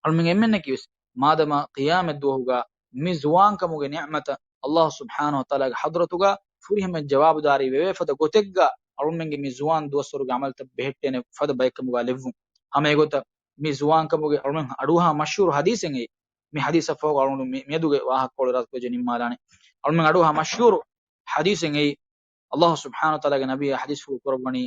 އަޅުމެން އެންމެންނަކީ ވެސް މާދަމާ ޤިޔާމަތް ދުވަހުގަ މި ޒުވާންކަމުގެ ނިޢުމަތަށް ﷲ ސުބްޙާނަހޫ ވަތަޢާލާގެ ޙަޟްރަތުގަ ފުރިހަމަ ޖަވާބުދާރީ ވެވޭ ފަދަ ގޮތެއްގަ އަޅުމެންގެ މި ޒުވާން ދުވަސްވަރުގެ ޢަމަލުތައް ބެހެއްޓޭނެ ފަދަ ބައެއްކަމުގަ ލެއްވުން. ހަމަ އެގޮތަށް މި ޒުވާންކަމުގެ އަޅުމެން އަޑުއަހާ މަޝްހޫރު ޙަދީޘެއް އެއީ. މި ޙަދީޘަށް ފަހުގަ އަޅުގަނޑު މި-، މިއަދުގެ ވާހަކަކޮޅު ރައްކޮށް ނިންމާލާނެ. އަޅުމެން އަޑުއަހާ މަޝްހޫރު ޙަދީޘެއް އެއީ. ﷲ ސުބްޙާނަހޫ ވަތަޢާލާގެ ނަބިއްޔާ ޙަދީޘްފުޅު ކުރައްވަނީ،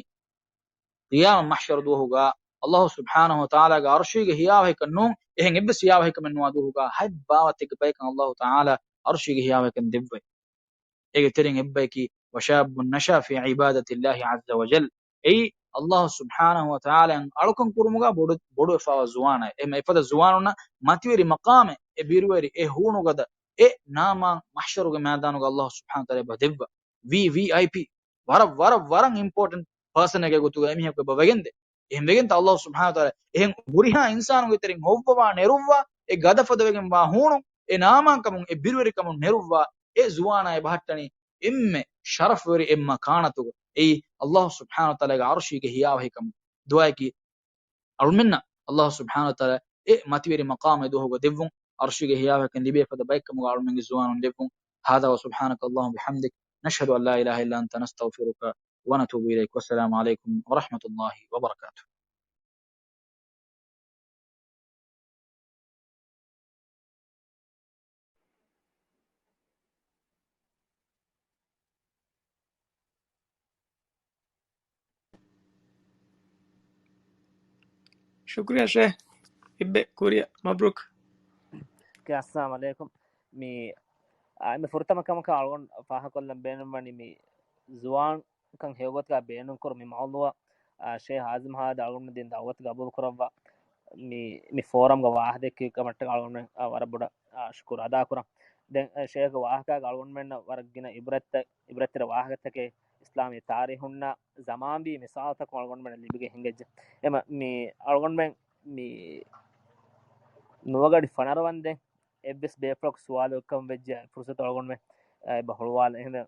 ޤިޔާމަތް މަޙްޝަރު ދުވަހުގަ ﷲ ސުބްޙާނަހޫ ވަތަޢާލާގެ ޢަރުޝީގެ ހިޔާވަހިކަން ނޫން، އެހެން އެއްވެސް ހިޔާވަހިކަމެއް ނުވާ ދުވަހުގަ ހަތް ބާވަތެއްގެ ބަޔަކަށް ﷲ ތަޢާލާ ޢަރުޝީގެ ހިޔާވަހިކަން ދެއްވައި. އޭގެ ތެރެއިން އެއްބަޔަކީ، وَشَابٌّ نَشَأَ فِي عِبَادَةِ اللَّهِ عَزَّ وَجَلَّ. އެއީ، ﷲ ސުބްޙާނަހޫ ވަތަޢާލާއަށް އަޅުކަން ކުރުމުގަ ބޮޑު، ބޮޑުވެފަވާ ޒުވާނާ. އެހެން އެފަދަ ޒުވާނުންނަށް މަތިވެރި މަޤާމެއް، އެ ބިރުވެރި، އެ ހޫނުގަދަ، އެ ނާމާ މަޙްޝަރުގެ މައިދާނުގަ ﷲ ސުބްޙާނަހޫ ވަތަޢާލާ އެބަ ދެއްވާ. ވީ ވީ އައި ޕީ، ވަރަށް، ވަރަށް، ވަރަށް އިމްޕޯޓެންޓް ޕާސަނެއްގެ ގޮތުގަ އެމީހަކު އެބަ ވެގެންދޭ. އެހެން ވެގެންތަ ﷲ ސުބްޙާނަހޫ ވަތަޢާލާ އެހެން ހުރިހާ އިންސާނުންގެ ތެރެއިން ހޮއްވަވާ ނެރުއްވާ، އެ ގަދަފަދަވެގެންވާ ހޫނުން، އެ ނާމާކަމުން، އެ ބިރުވެރިކަމުން ނެރުއްވާ، އެ ޒުވާނާ އެބަހައްޓަނީ އެންމެ ޝަރަފުވެރި އެއް މަކާނަތުގަ. އެއީ ﷲ ސުބްޙާނަހޫ ވަތަޢާލާގެ ޢަރުޝީގެ ހިޔާވަހިކަމުން. ދުޢާއަކީ، އަޅުމެންނަށް ﷲ ސުބްޙާނަހޫ ވަތަޢާލާ އެ މަތިވެރި މަޤާމެއް ދުވަހުގަ ދެއްވުން، ޢަރުޝީގެ ހިޔާވަހިކަން ލިބޭ ފަދަ ބައެއްކަމުގަ އަޅުމެންގެ ޒުވާނުން ދެއްވުން. هذا وسبحانك اللهم وبحمدك، نشهد أن لا إله إلا أنت، نستغفرك ونتوب إليك. والسلام عليكم ورحمة الله وبركاته. ޝުކުރިއްޔާ ޝޭޚް. އިއްބެ ކުރިއަށް މަބްރޫކް. އައްސަލާމު ޢަލައިކުމް. މި، އާ، މި ފުރަތަމަ ކަމަކަށް އަޅުގަނޑު ފާހަގަކޮށްލަން ބޭނުންވަނީ މި ޒުވާން ކަން ހެޔޮގޮތުގަ ބޭނުންކުރު މި މައުޟޫޢަށް، އާ، ޝޭޚް އާޒިމް ހާދަ އަޅުގަނޑު ދިން ދަޢުވަތު ގަބޫލު ކުރައްވާ، މި، މި ފޯރަމްގަ ވާހަކަ ދެއްކި ކަމަށްޓަކާ އަޅުގަނޑު، އާ، ވަރަށް ބޮޑަށް، އާ، ޝުކުރު އަދާކުރަން. ދެން، އާ، ޝޭޚްގެ ވާހަކައިގަ އަޅުގަނޑުމެންނަށް ވަރަށް ގިނަ އިބްރަތްތައް، އިބްރަތްތެރި ވާހަކަތަކެއް އިސްލާމީ ތާރީޚުންނާ ޒަމާންވީ މިސާލުތަކުން އަޅުގަނޑުމެންނަށް ލިބިގެން ހިނގައްޖެ. އެމަ، މި އަޅުގަނޑުމެން މި ނުވަގަޑި ފަނަރަ ވަންދެން އެއްވެސް ބޭފުޅަކު ސުވާލު ކަން ވެއްޖެ ފުރުސަތު އަޅުގަނޑުމެން، އާ، އެބަ ހުޅުވާލަން. އެހެންވެ،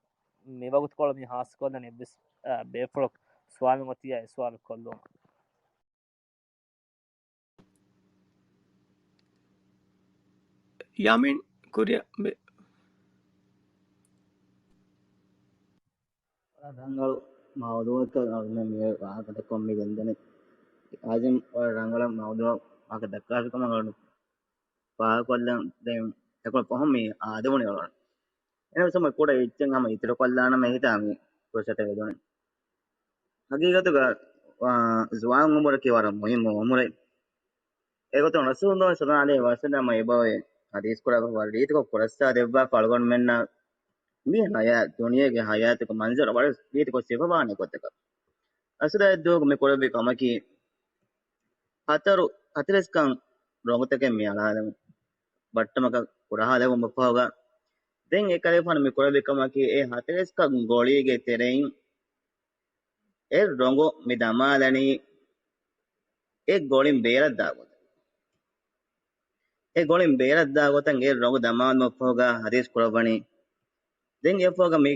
މިވަގުތުކޮޅު މި ހާސްކޮށްލަން އެއްވެސް، އާ، ބޭފުޅަކު ސުވާލު އޮތިއްޔާ އެ ސުވާލު ކޮށްލުން. ޔާމީން ކުރިއަށް މި ރަނގަޅު މައުޟޫޢަކަށް އަޅުގަނޑު މި ވާހަކަ ދައްކަމުން މި ގެންދަނީ. އާޒިމް ވަރަށް ރަނގަޅަށް މައުޟޫޢަކަށް ދައްކާފި ކަމަށް އަޅުގަނޑު ފާހަގަކޮށްލަން ދެން އެކޮޅަށް ފަހުން މި އާދެވުނީ އަޅުގަނޑު. އެހެންވެސް ހަމަ ކުޑަ އެއްޗެއް ހަމަ އިތުރުކޮށްލާނަމޭ ހިތާ މި ފުރުސަތެއް އެދުނީ. ހަގީގަތުގަ، އާ، ޒުވާން އުމުރަކީ ވަރަށް މުހިއްމު އުމުރެއް. އެގޮތުން ރަސޫލުﷲ ޞައްލަﷲު ޢަލައިހި ވަސައްލަމަ އެބައޮތް ޙަދީޘް ކުރާ ވަރަށް ރީތިކޮށް ކުރައްސާ ދެއްވާފަ އަޅުގަނޑުމެންނަށް މި ޙަޔާ-، ދުނިޔޭގެ ޙަޔާތުގެ މަންޒަރު ވަރަށް ރީތިކޮށް ސިފަވާނެ ގޮތަކަށް. ރަސޫލާ ދުވަހު މި ކުރެއްވި ކަމަކީ، ހަތަރު، ހަތަރެސްކަން ރޮނގުތަކެއް މި އަޅާލެވުން، ބައްޓަމަކަށް ކުރަހާލެވުމަށްފަހުގަ، ދެން އެކަލޭގެފާނު މި ކުރެއްވި ކަމަކީ، އެ ހަތަރެސްކަން ގޮޅީގެ ތެރެއިން އެ ރޮނގު މި ދަމާލަނީ އެ ގޮޅިން ބޭރަށްދާ ގޮތަށް. އެ ގޮޅިން ބޭރަށްދާ ގޮތަށް އެ ރޮނގު ދަމާލުމަށްފަހުގަ ހަދީސް ކުރައްވަނީ، ދެން އެފަހުގަ މި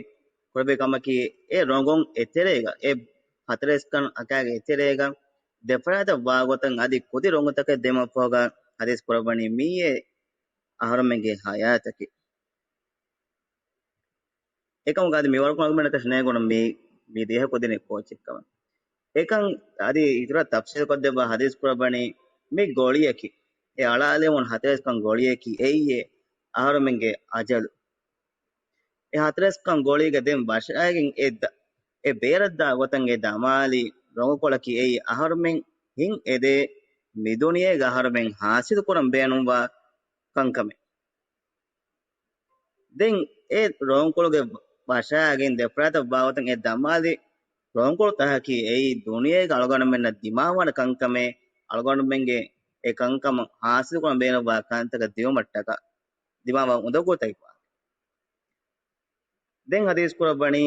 ކުރެއްވި ކަމަކީ، އެ ރޮނގުން އެތެރޭގަ، އެ ހަތަރެސްކަން އަކާގެ އެތެރޭގަ ދެފަރާތަށް ވާގޮތަށް އަދި ކުދި ރޮނގުތަކެއް ދެމަށްފަހުގަ ހަދީސް ކުރައްވަނީ، މިއީ އެ އަހަރުމެންގެ ހަޔާތަކީ. އެކަމުގަ އަދި މިވަރަކުން އަޅުގަނޑަކަށް ނޭނގުނު މި، މި ދޭހަ ކުދިނީ ކޯޗެއްކަމަށް. އެކަން އަދި އިތުރަށް ތަފްސީލްކޮށްދެއްވާ ހަދީސް ކުރައްވަނީ، މި ގޮޅިއަކީ، އެ އަޅާލެވުނު ހަތަރެސްކަން ގޮޅިއަކީ އެއީ އެ އަހަރުމެންގެ އަޖަލު. އެ ހަތަރެސްކަން ގޮޅީގަ ދެން ވަށައިގެން އެ ދަ-، އެ ބޭރަށްދާ ގޮތަށް އެ ދަމާލި ރޮނގުކޮޅަކީ އެއީ އަހަރުމެން ހިތް އެދޭ މި ދުނިޔޭގަ އަހަރުމެން ހާސިލުކުރަން ބޭނުންވާ ކަންކަމެއް. ދެން އެ ރޮނގުކޮޅުގެ ވަށައިގެން ދެފަރާތަށް ވާގޮތަށް އެ ދަމާލި ރޮނގުކޮޅު ތަކަކީ އެއީ ދުނިޔޭގަ އަޅުގަނޑުމެންނަށް ދިމާވާނެ ކަންކަމެއް، އަޅުގަނޑުމެންގެ އެ ކަންކަމަށް ހާސިލުކުރަން ބޭނުންވާ ކަންތަކަށް ދިއުމަށްޓަކާ ދިމާވާ އުނދަގޫތަކެއް ވާނެ. ދެން ހަދީސް ކުރައްވަނީ،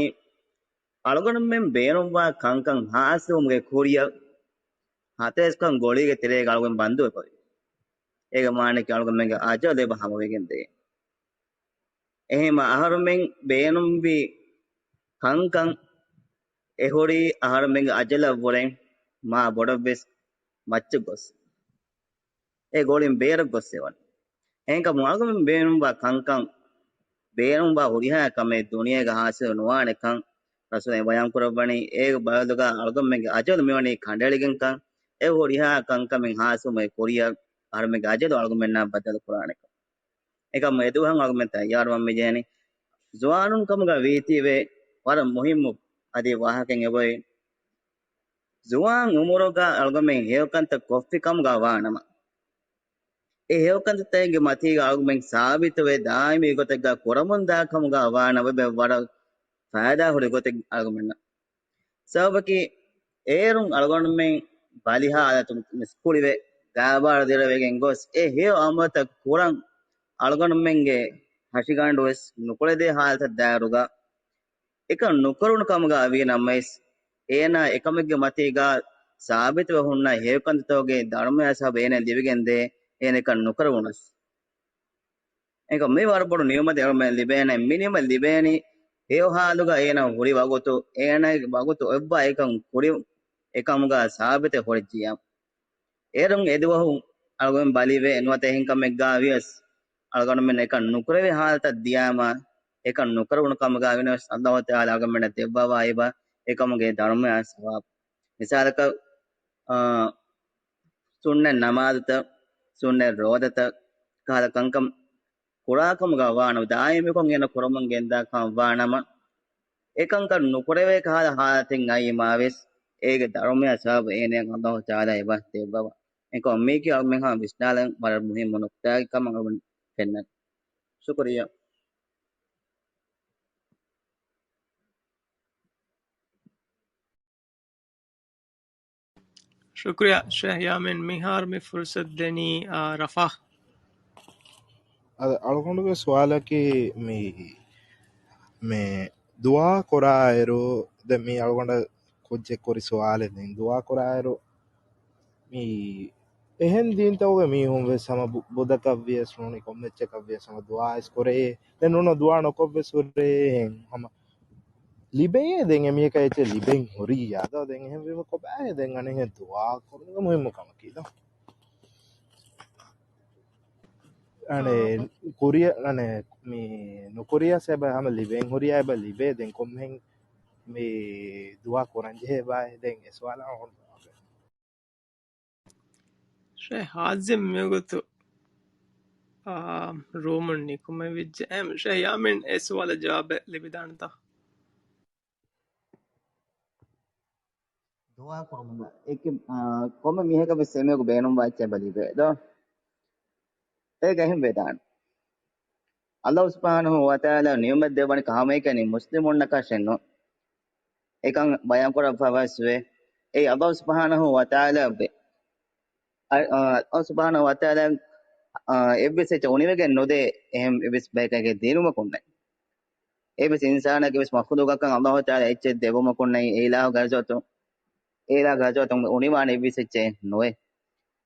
އަޅުގަނޑުމެން ބޭނުންވާ ކަންކަން ހާސިލުވުމުގެ ކުރިއަށް ހަތަރެސްކަން ގޮޅީގެ ތެރޭގަ އަޅުގަނޑު ބަންދުވެފައި. އޭގެ މާނައަކީ އަޅުގަނޑުމެންގެ އަޖަލު އެބަ ހަމަވެގެންދޭ. އެހެންވީމަ އަހަރުމެން ބޭނުންވި ކަންކަން އެހުރީ އަހަރުމެންގެ އަޖަލަށްވުރެ މާ ބޮޑަށްވެސް މައްޗަށް ގޮސް. އެ ގޮޅިން ބޭރަށް ގޮސް އެވަން. އެހެންކަމުން އަޅުގަނޑުމެން ބޭނުންވާ ކަންކަން، ބޭނުންވާ ހުރިހާ ކަމެއް ދުނިޔޭގަ ހާސިލު ނުވާނެކަން ރަސޫލާ ބަޔާން ކުރައްވަނީ. އޭގެ ބަދަލުގަ އަޅުގަނޑުމެންގެ އަޖަލު މިވަނީ ކަނޑައެޅިގެންކަން، އެ ހުރިހާ ކަންކަމެއް ހާސިލުވުމުގެ ކުރިއަށް އަހަރުމެންގެ އަޖަލު އަޅުގަނޑުމެންނާ ބަދަލު ކުރާނެކަން. އެކަމު އެދުވަހަށް އަޅުގަނޑުމެން ތައްޔާރުވަން މިޖެހެނީ. ޒުވާނުން ކަމުގަ ވީތީވެ ވަރަށް މުހިއްމު އަދި ވާހަކައެއް އެބައޮތް. ޒުވާން އުމުރުގަ އަޅުގަނޑުމެން ހެޔޮކަންތައް ކޮށްފި ކަމުގަ ވާނަމަ، އެ ހެޔޮކަންތައްތަކެއްގެ މަތީގަ އަޅުގަނޑުމެން ސާބިތުވެ ދާއިމީ ގޮތެއްގަ ކުރަމުންދާ ކަމުގަ ވާނަމަ އެބަ ވަރަށް ފައިދާހުރި ގޮތެއް އަޅުގަނޑުމެންނަށް. ސަބަބަކީ، އޭރުން އަޅުގަނޑުމެން ބަލި ހާލަތުން މިސްކުޅިވެ، ގާބާރު ދެރަވެގެން ގޮސް، އެ ހެޔޮ އަމަލުތައް ކުރަން އަޅުގަނޑުމެންގެ ހަށިގަނޑުވެސް ނުކުޅެދޭ ހާލަތަށް ދާއިރުގަ، އެކަން ނުކުރެވުނު ކަމުގަ ވީ ނަމަވެސް، އޭނާ އެކަމެއްގެ މަތީގަ ސާބިތުވެ ހުންނަ ހެޔޮކަންތައްތަކުގެ ދަރުމަޔާ ސަބަބު އޭނާ ލިބިގެންދޭ، އޭނާ އެކަން ނުކުރެވުނަސް. އެކަމް މީ ވަރަށް ބޮޑު ނިޢުމަތެއް އަޅުގަނޑުމެން ލިބޭނެ. މި ނިޢުމަތް ލިބޭނީ ހެޔޮ ހާލުގަ އޭނާ ހުރި ވަގުތު، އޭނާގެ ވަގުތު އޮތްވާ އެކަން ކުރި، އެކަމުގަ ސާބިތެއް ހުރެއްޖިއްޔާ. އޭރުން އެދުވަހު އަޅުގަނޑު ބަލިވެ، ނުވަތަ އެހެން ކަމެއްގަ ވިޔަސް، އަޅުގަނޑުމެން އެކަން ނުކުރެވޭ ހާލަތަށް ދިޔާމަ، އެކަން ނުކުރެވުނު ކަމުގަ ވިޔަސް، އައްލާހު ތަޢާލާ އަޅުގަނޑުމެންނަށް ދެއްވަވާ އެބަ އެކަމުގެ ދަރުމަޔާ ސަވާބު. މިސާލަކަށް، އާ، ސުންނަތް ނަމާދުތައް، ސުންނަތް ރޯދަތައް ކަހަލަ ކަންކަން ކުރާ ކަމުގަ ވާނަމަ، ދާއިމީކޮށް އޭނަ ކުރަމުން ގެންދާ ކަމަށް ވާނަމަ، އެކަންކަން ނުކުރެވޭ ކަހަލަ ހާލަތެއް އައީމާވެސް، އޭގެ ދަރުމަޔާ ސަބަބު އޭނައަށް އައްލާހު ތަޢާލާ އެބަ ދެއްވަވާ. އެކަމް މީކީ އަޅުގަނޑުމެން ހަމަ ވިސްނާލަން ވަރަށް މުހިއްމު ނުކުތާއެއް ކަމަށް އަޅުގަނޑު ފެންނަން. ޝުކުރިއްޔާ. ޝުކުރިއްޔާ ޝޭޚް ޔާމީން. މިހާރު މި ފުރުސަތު ދެނީ، އާ، ރަފާ. އަދި އަޅުގަނޑުގެ ސުވާލަކީ މި، މި ދުޢާ ކުރާއިރު، ދެން މި އަޅުގަނޑަށް ކުއްޖެއް ކުރި ސުވާލެއް. ދެން ދުޢާ ކުރާއިރު، މި އެހެން ދީންތަކުގެ މީހުން ވެސް ހަމަ ބު-، ބުދަކަށް ވިޔަސް ނޫނީ ކޮންމެ އެއްޗަކަށް ވިޔަސް ހަމަ ދުޢާ ވެސް ކުރޭ. ދެން ނޫނީ ދުޢާ ނުކޮށް ވެސް ހުރޭ. ހަމަ ލިބެޔޭ ދެން އެމީހަކަށް އެއްޗެއް ލިބެން ހުރިއްޔާ ދޯ؟ ދެން އެހެންވީމަ ކޮބާހޭ ދެން އަނެއްހެން ދުޢާ ކުރުމުގެ މުހިއްމު ކަމަކީ ދޯ؟ އަނެއް ކުރިޔަ-، އަނެއް މި ނުކުރިޔަސް އެބަ ހަމަ ލިބެން ހުރިޔާ އެބަ ލިބޭ. ދެން ކޮންމެހެން މި ދުޢާ ކުރަން ޖެހޭ ބާއޭ؟ ދެން އެ ސުވާލަށް ޝޭޚް ހާޒިމް މިވަގުތު، އާ، ރޫމުން ނިކުމެވިއްޖެ. އެހެން ޝޭޚް ޔާމީން އެ ސުވާލަށް ޖަވާބެއް ލިބިދާނެތަ؟ ދުޢާ ކުރުމުގަ އެކި-، އާ، ކޮންމެ މީހަކަށް ވެސް އެމީހަކު ބޭނުންވާ އެއްޗެއް އެބަ ލިބޭ ދޯ؟ އޭގަ އެހެން ވެދާނެ. އައްލާހު ސުބްޙާނަހޫ ވަތަޢާލާ ނިޢުމަތް ދެއްވަނީ ކަހަމައެކަނި މުސްލިމުންނަކަށެއްނު. އެކަން ބަޔާންކުރައްވަވަސްވެ، އެއީ ﷲ ސުބްޙާނަހޫ ވަތަޢާލާ ވޭ. އަ، އަ، ﷲ ސުބްޙާނަހޫ ވަތަޢާލާ، އަ، އެއްވެސް އެއްޗެއް އުނިވެގެން ނުދޭ އެހެން އެއްވެސް ބަޔަކަށް އެއްޗެއް ދިނުމަކުންނެއް. އެއްވެސް އިންސާނަކަށް އެއްވެސް މަޚްލޫޤަކަށް ﷲ ތަޢާލާ އެއްޗެއް ދެއްވުމަކުންނެއް، އެ އިލާހުގެ ޙަޟްރަތުން، އެ އިލާހުގެ ޙަޟްރަތުން އުނިވާނެ އެއްވެސް އެއްޗެއް ނުވޭ.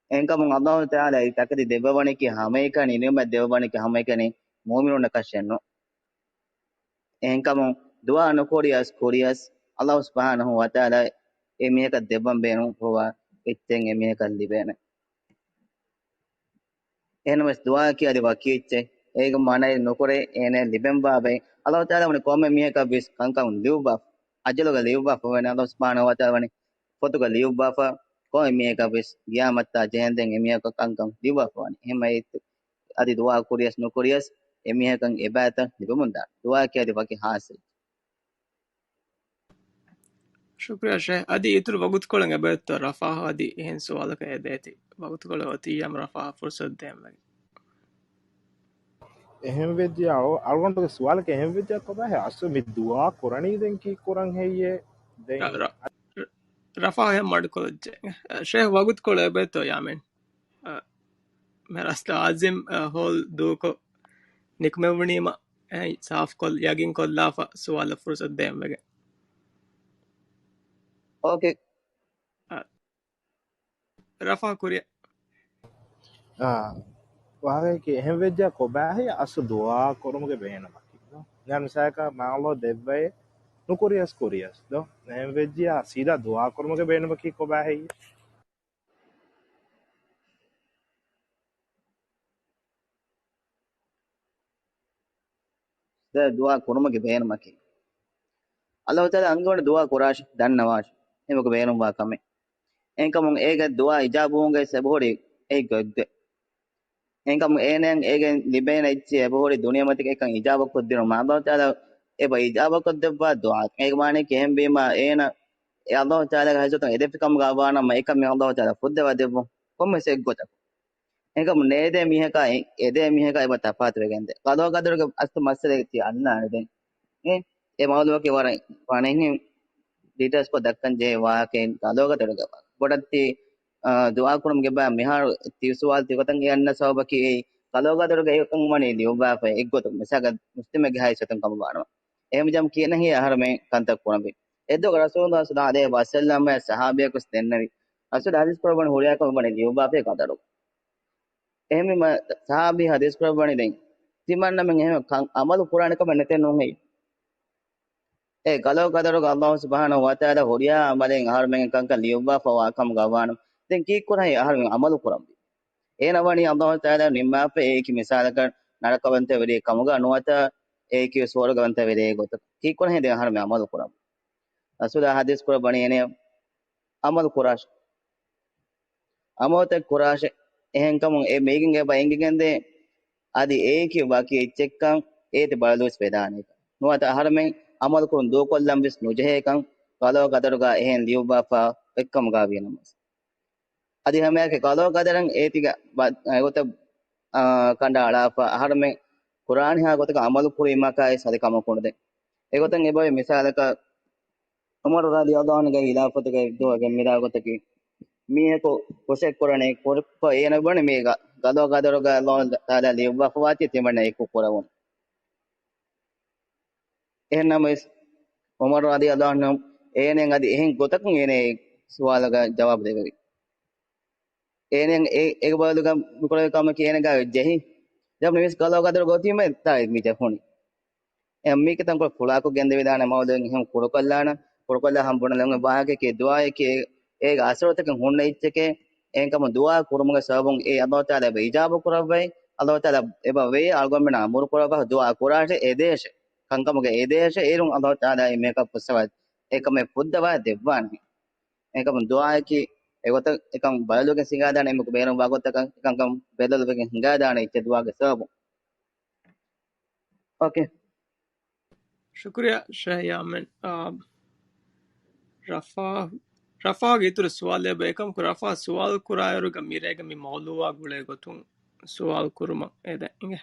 އެހެންކަމުން ﷲ ތަޢާލާ އެ ތަކެތި ދެއްވަވަނީކީ ހަމައެކަނި، ނިޢުމަތް ދެއްވަވަނީކީ ހަމައެކަނި މުއުމިނުންނަކަށެއް ނޫން. އެހެންކަމުން ދުޢާ ނުކުރިޔަސް ކުރިޔަސް، ﷲ ސުބްޙާނަހޫ ވަތަޢާލާ އެ މީހަކަށް ދެއްވަން ބޭނުން ހުރުވާ އެއްޗެއް އެ މީހަކަށް ލިބޭނެ. އެހެންވެސް ދުޢާއަކީ އަދި ވަކި އެއްޗެއް. އޭގެ މާނައެއް ނުކުރޭ، އޭނައަށް ލިބެންވާ ބައެއް ﷲ ތަޢާލާ ވަނީ ކޮންމެ މީހަކަށް ވެސް ކަންކަން ލިޔުއްވާފަ، އަޖަލުގަ ލިޔުއްވާފަ ވަނީ. ﷲ ސުބްޙާނަހޫ ވަތަޢާލާ ވަނީ ފޮތުގަ ލިޔުއްވާފަ، ކޮންމެ މީހަކަށް ވެސް ޤިޔާމަތާ ޖެހެންދެން އެ މީހަކަށް ކަންކަން ލިޔުއްވާފަ ވަނީ. އެހެން އަދި ދުޢާ ކުރިޔަސް ނުކުރިޔަސް އެ މީހަކަށް އެބައިތައް ލިބެމުންދާނެ. ދުޢާއަކީ އަދި ވަކި ޚާއްޞަ އެއްޗެއް. ޝުކުރިއްޔާ ޝޭޚް. އަދި އިތުރު ވަގުތުކޮޅެއް އެބައޮތްތޯ ރަފާ އަދި އެހެން ސުވާލަކަށް އެދޭތީ؟ ވަގުތުކޮޅެއް އޮތިއްޔާމު ރަފާ ފުރުޞަތު ދޭންވެގެން. އެހެން ވެއްޖިއްޔާ، އަޅުގަނޑުގެ ސުވާލަކީ އެހެން ވެއްޖެ ކޮބާހޭ؟ އަސްލު މި ދުޢާ ކުރަނީ ދެން ކީއްކުރަން ހެއްޔޭ؟ ދެން ރަ-، ރަ-، ރަފާ އެހެން މަޑުކޮށްލައްޖެ. ޝޭޚް ވަގުތުކޮޅެއް އެބައޮތްތޯ ޔާމީން؟ އަ، މި ރަސްތަ އާޒިމް، އަ، ހޯލް ދޫކޮށް ނިކުމެވުނީމަ، އެ، ސާފުކޮށް، ޔަގީންކޮށްލާފަ ސުވާލަށް ފުރުޞަތު ދޭން ވެގެން. އޯކޭ. އަ، ރަފާ ކުރިއަށް. އާ، ވާހަކައަކީ އެހެން ވެއްޖެ ކޮބާހޭ އަސްލު ދުޢާ ކުރުމުގެ ބޭނުމަކީ؟ ދެން މިސާލަކަށް މާ ﷲ ދެއްވައޭ ނުކުރިޔަސް ކުރިޔަސް ދޯ؟ އެހެން ވެއްޖިއްޔާ ސީދާ ދުޢާ ކުރުމުގެ ބޭނުމަކީ ކޮބާހޭ؟ ދެ ދުޢާ ކުރުމުގެ ބޭނުމަކީ، ﷲ ތަޢާލާ އަންގަވަނީ ދުޢާ ކުރާށި، ދަންނަވާށި، އެމަގު ބޭނުންވާ ކަމެއް. އެހެންކަމުން އޭގެ ދުޢާ އިޖާބުވުމުގެ ސަބަބު ހުރީ އެއް ގޮތްގޮތް. އެހެންކަމުން އޭނައަށް އޭގެން ލިބޭނެ އެއްޗެއް އެބަހުރި ދުނިޔެމަތިގެ އެކަން އިޖާބަ ކޮށްދިނުމަށް. ﷲ ތަޢާލާ އެބަ އިޖާބަ ކޮށްދެއްވާ ދުޢާ. އޭގެ މާނައަކީ އެހެންވީމަ އޭނަ އެ ﷲ ތަޢާލާގެ ޙަޟްރަތުން އެދެފިކަމުގަ ވާނަމަ އެކަން މި ﷲ ތަޢާލާ ފުއްދަވާ ދެއްވުން ކޮންމެސް އެއްގޮތަކު. އެކަމު ނޭދޭ މީހަކާ އެ-، އެދޭ މީހަކާ އެބަ ތަފާތުވެގެންދޭ. ޤަޟާ ޤަދަރުގެ އަސްލު މައްސަލައެއް ތި އަންނާނެ ދެން. އެ، އެ މައުޟޫޢަކީ ވަރަށް ވަނެހިން ޑީޓެއިލްސްކޮށް ދައްކަން ޖެހޭ ވާހަކައެއް ޤަޟާ ޤަދަރުގެ. ބޮޑަށް ތި، އާ، ދުޢާ ކުރުމުގެ ބާ މިހާރު ތި ސުވާލު ތިގޮތަށް އަންނަ ސަބަބަކީ އެއީ ޤަޟާ ޤަދަރުގެ އެކަން ވަނީ ލިޔުއްވާފަ އެއްގޮތަށް މިސާލަކަށް މުސްލިމެއްގެ ހައިސިއްޔަތުން ކަމަށް ވާނަމަ. އެހެންވެއްޖާމަ ކިހިނެއް އަހަރެމެން ކަންތައް ކުރަންވީ. އެއްދުވަހަކު ރަސޫލުﷲ ޞައްލަﷲ ޢަލައިހި ވަސައްލަމައަށް ޞަޙާބީއަކު ދެންނެވި. ރަސޫލު ޙަދީޘް ކުރައްވަނީ ހުރިހާ ކަމެއް ވަނީ ލިޔުއްވާފައި ޤަދަރު. އެހެންވީމަ ޞަޙާބީ ޙަދީޘް ކުރައްވަނީ ދެން ތިމަންނަމެން އެހެން ކަން ޢަމަލު ކުރާނެ ކަމެއް ނެތެއް ނޫން ހެއްޔޭ؟ އެ ޤަޟާ ޤަދަރުގަ ﷲ ސުބްޙާނަހޫ ވަތަޢާލާ ހުރިހާ ޢަމަލެއް އަހަރުމެން ކަންކަން ލިޔުއްވާފަ ވާ ކަމުގަ ވާނަމަ، ދެން ކީއްކުރަން އަހަރުމެން ޢަމަލު ކުރަންވީ؟ އޭނަ ވަނީ ﷲ ތަޢާލާ ނިންމާފަ އެއީކީ މިސާލަކަށް ނަރަކަވަންތަވެރިއެއް ކަމުގަ ނުވަތަ އެއީކީ ސުވަރުގަވަންތަވެރިއެއް ގޮތަށް. ކީއްކުރަން ދެން އަހަރުމެން ޢަމަލު ކުރަން؟ ރަސޫލާ ޙަދީޘް ކުރައްވަނީ އޭނަ ޢަމަލު ކުރާށޭ. ޢަމަލުތައް ކުރާށޭ. އެހެންކަމުން އެ މީގެން އެބަ އެނގިގެންދޭ އަދި އެއީކީ ވަކި އެއްޗެއްކަން އޭތި ބައްލަވެސް ވެދާނެކަން. ނުވަތަ އަހަރުމެން ޢަމަލުކުރުން ދޫކޮށްލަން ވެސް ނުޖެހޭކަން، ޤަޟާ ޤަދަރުގަ އެހެން ލިޔުއްވާފަ އެއްކަމުގަ ވީނަމަވެސް. އަދި ހަމައެކަނި ޤަޟާ ޤަދަރަށް އޭތިގަ ބަ-، އެގޮތަށް، އާ، ކަނޑައަޅާފަ އަހަރުމެން ކުރާނެހާ ގޮތަކަށް ޢަމަލު ކުރީމަކާ އެ ސަދި ކަމަކުނުދޭ. އެގޮތަށް އެބައޮތް މިސާލަކަށް ޢުމަރު ރަޟިޔަﷲ ޢަންހުގެ ޚިލާފަތުގައި ދުވަހެއް މިރާ ގޮތަކީ، މީހަކު ކުށެއް ކުރަނީ ކުށްކޮށް އޭނަ ބުނި މީގަ ޤަޟާ ޤަދަރުގަ ﷲ ތަޢާލާ ލިޔުއްވާފަވާތީ ތިމަންނަ އެކު ކުރަވުން. އެހެންނަމަވެސް، ޢުމަރު ރަޟިޔަﷲ ޢަންހު އޭނައަށް އަދި އެހެން ގޮތަކުން އޭނަ އެ ސުވާލުގަ ޖަވާބު ދެއްވެވި. އޭނައަށް އެ، އެ ބަދަލުގަ މިކުރެވި ކަމަކީ އޭނަގަ ޖެހި. ދެން ނިވެސް ޤަޟާ ޤަދަރު ގޮތީމަ ތާ މި ޖެހުނީ. އެ މީކި ތަންކޮޅު ފުޅާކޮށް ގެންދެވިދާނެ މައުޟޫޢެއް އެހެން ކުރުކޮށްލާނަން، ކުރުކޮށްލާ ހަމަ ބުނެލަން ވާހަކައަކީ ދުޢާއަކީ އޭގެ އަސަރުތަކެއް ހުންނަ އެއްޗެކޭ، އެހެންކަމުން ދުޢާ ކުރުމުގެ ސަބަބުން އެ ﷲ ތަޢާލާ އެބަ އިޖާބަ ކުރައްވައި، ﷲ ތަޢާލާ އެބަ ވެޔޭ އަޅުގަނޑުމެންނަށް އަމުރު ކުރައްވާ ދުޢާ ކުރާށޭ އެދޭށޭ، ކަންކަމުގަ އެދޭށޭ، އޭރުން ﷲ ތަޢާލާ އެ މީހަކަށް ފުއްސަވާ އެކަމެއް ފުއްދަވާ ދެއްވާނެ. އެކަމު ދުޢާއަކީ އެގޮތަށް އެކަން ބަދަލުވެގެން ހިނގާދާނެ އެމަގު ބޭނުންވާ ގޮތަކަށް އެކަންކަން ބަދަލުވެގެން ހިނގާދާނެ އެއްޗެއް ދުޢާގެ ސަބަބުން. އޯކޭ. ޝުކުރިއްޔާ ޝޭޚް ޔާމީން. އާ، ރަފާ، ރަފާގެ އިތުރު ސުވާލެއް އެބަ އެކަމަކު ރަފާ ސުވާލު ކުރާއިރުގަ މިރޭގަ މި މައުޟޫޢާ ގުޅޭ ގޮތުން ސުވާލު ކުރުމަށް އެދެން އިނގޭ.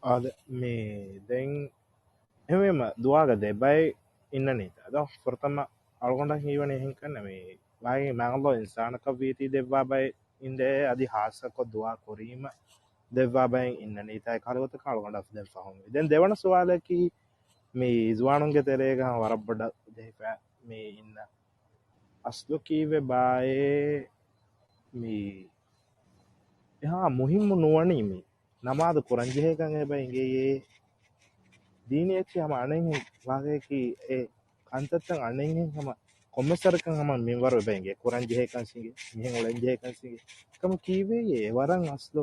އާދެ، މި ދެން އެހެންވީމަ ދުވާގަ ދެ ބައެއް އިންނަނީތަ؟ އަދޯ ފުރަތަމަ އަޅުގަނޑަށް ހީވަނީ އެހެންކަން މި ވާގި މާގަނޑު އިންސާނަކަށް ވީތީ ދެއްވާ ބައެއް އިނދޭ އަދި ހާއްސަކޮށް ދުވާ ކުރީމަ ދެއްވާ ބައެއް އިންނަނީތާ އެކަހަލަ ގޮތަކަށް އަޅުގަނޑަށް ދެން ފަހުން. ދެން ދެވަނަ ސުވާލަކީ މި ޒުވާނުންގެ ތެރޭގަ ވަރަށް ބޮޑަށް ޖެހިފަ މި އިންނަ އަސްލު ކީއްވެ ބާއޭ މި އެހާ މުހިއްމު ނުވަނީ މި ނަމާދު ކުރަން ޖެހޭކަން އެބަ އިނގެޔޭ. ދީނީ އެއްޗެއް ހަމަ އަނެއްހެން ވާގަޔަކީ އެ ކަންތައްތައް އަނެއްހެން ހަމަ ކޮންމެސް ވަރަކަށް ހަމަ މިންވަރު އެބަ އިނގޭ ކުރަން ޖެހޭކަން ސިނގެ މިހެން އުޅެން ޖެހޭކަން ސިނގެ. ކަމަ ކީއްވެޔޭ އެ ވަރަށް އަސްލު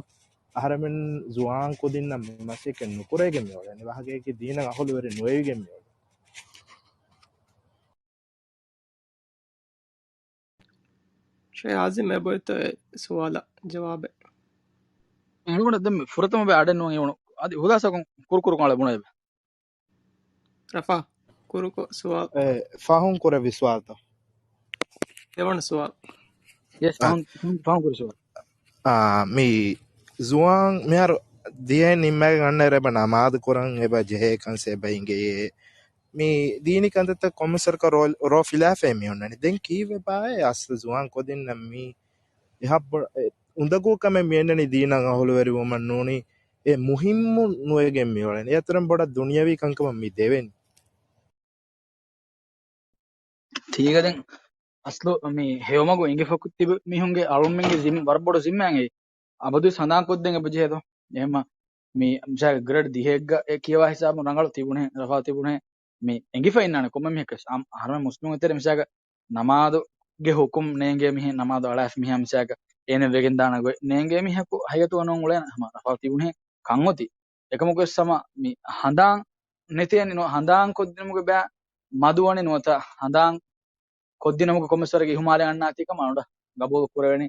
އަހަރެމެން ޒުވާން ކުދިންނަށް މި މަސައްކަތް ނުކުރެވިގެން މިއުޅެނީ ވާހަކަޔަކީ ދީނަށް އަހުލުވެރި ނުވެވިގެން މިއުޅެނީ. ޝޭހް އާޒިމް އެބައޮތްތަ އެ ސުވާލަށް ޖަވާބެއް؟ އެހެންވީމަ ދެން މި ފުރަތަމަ ބައި އަޑެއް ނޫން އިވުނު. އަދި ހުލާސާކޮށް ކުރުކުރު ކަން ބުނެވޭ. ރަފާ، ކުރުކޮށް ސުވާލު. އެ، ފަހުން ކުރެއްވި ސުވާލުތަ؟ ދެވަނަ ސުވާލު. ޔެސް، އަ، ފަހުން، ފަހުން ކުރި ސުވާލު. އާ، މި ޒުވާން މިހާރު ދިޔައިން ނިންމައިގެން އަންނައިރު އެބަ ނަމާދު ކުރަން އެބަ ޖެހޭ ކަންސެ އެބަ އިނގެޔޭ. މި ދީނީ ކަންތައްތައް ކޮންމެސް ވަރަކަށް ރޯ، ރޯ ފިލާފައި މި އޮންނަނީ. ދެން ކީއްވެ ބާއޭ އަސްލު ޒުވާން ކުދިންނަށް މި އެހާ ބޮ، އެ އުނދަގޫ ކަމެއް މި އަންނަނީ ދީނަށް އަހުލުވެރިވުމަށް ނޫނީ އެ މުހިއްމު ނުވެގެން މި އުޅެނީ. އެއަތުރުން ބޮޑަށް ދުނިޔަވީ ކަންކަމަށް މި ދެވެނީ. ތީގަ ދެން އަސްލު މި ހެޔޮމަގު އިނގިފަ ތިބި މީހުންގެ އަޅުމެންގެ ޒިން، ވަރަށް ބޮޑު ޒިންމާއެއް. އަބަދުވެސް ހަނދާން ކޮށްދޭން އެބަ ޖެހޭތޯ. އެހެންމަ މި މިސާލަކަށް ގްރޭޑް ދިހައެއްގަ އެ ކިޔަވާ ހިސާބުން ރަނގަޅު ތިބުނޭ، ރަފާ ތިބުނޭ. މި އެނގިފަ އިންނާނެ ކޮންމެ މީހަކަސް. އަހަރުމެން މުސްލިމުން ތެރޭ މިސާލަކަށް ނަމާދުގެ ހުކުމް ނޭނގޭ މީހެއް، ނަމާދު އަޅާފި މީހާ މިސާލަކަށް އޭނަ ވެގެން ދާނެ ގޮތް ނޭނގޭ މީހަކު ހަގީގަތުގަ ނޫން އުޅޭނެ ހަމަ ރަފާ ތިބުނޭ ކަންއޮތީ. އެކަމަކުވެސް ހަމަ މި ހަނދާން ނެތޭނެ ނު، ހަނދާން ކޮށްދިނުމުގެ ބައި މަދުވަނީ ނުވަތަ ހަނދާން ކޮށްދިނުމުގެ ކޮންމެސް ވަރެއްގެ އިހުމާލެއް އަންނާތީ ކަމަށް އަޅުގަނޑަށް ގަބޫލު ކުރެވެނީ.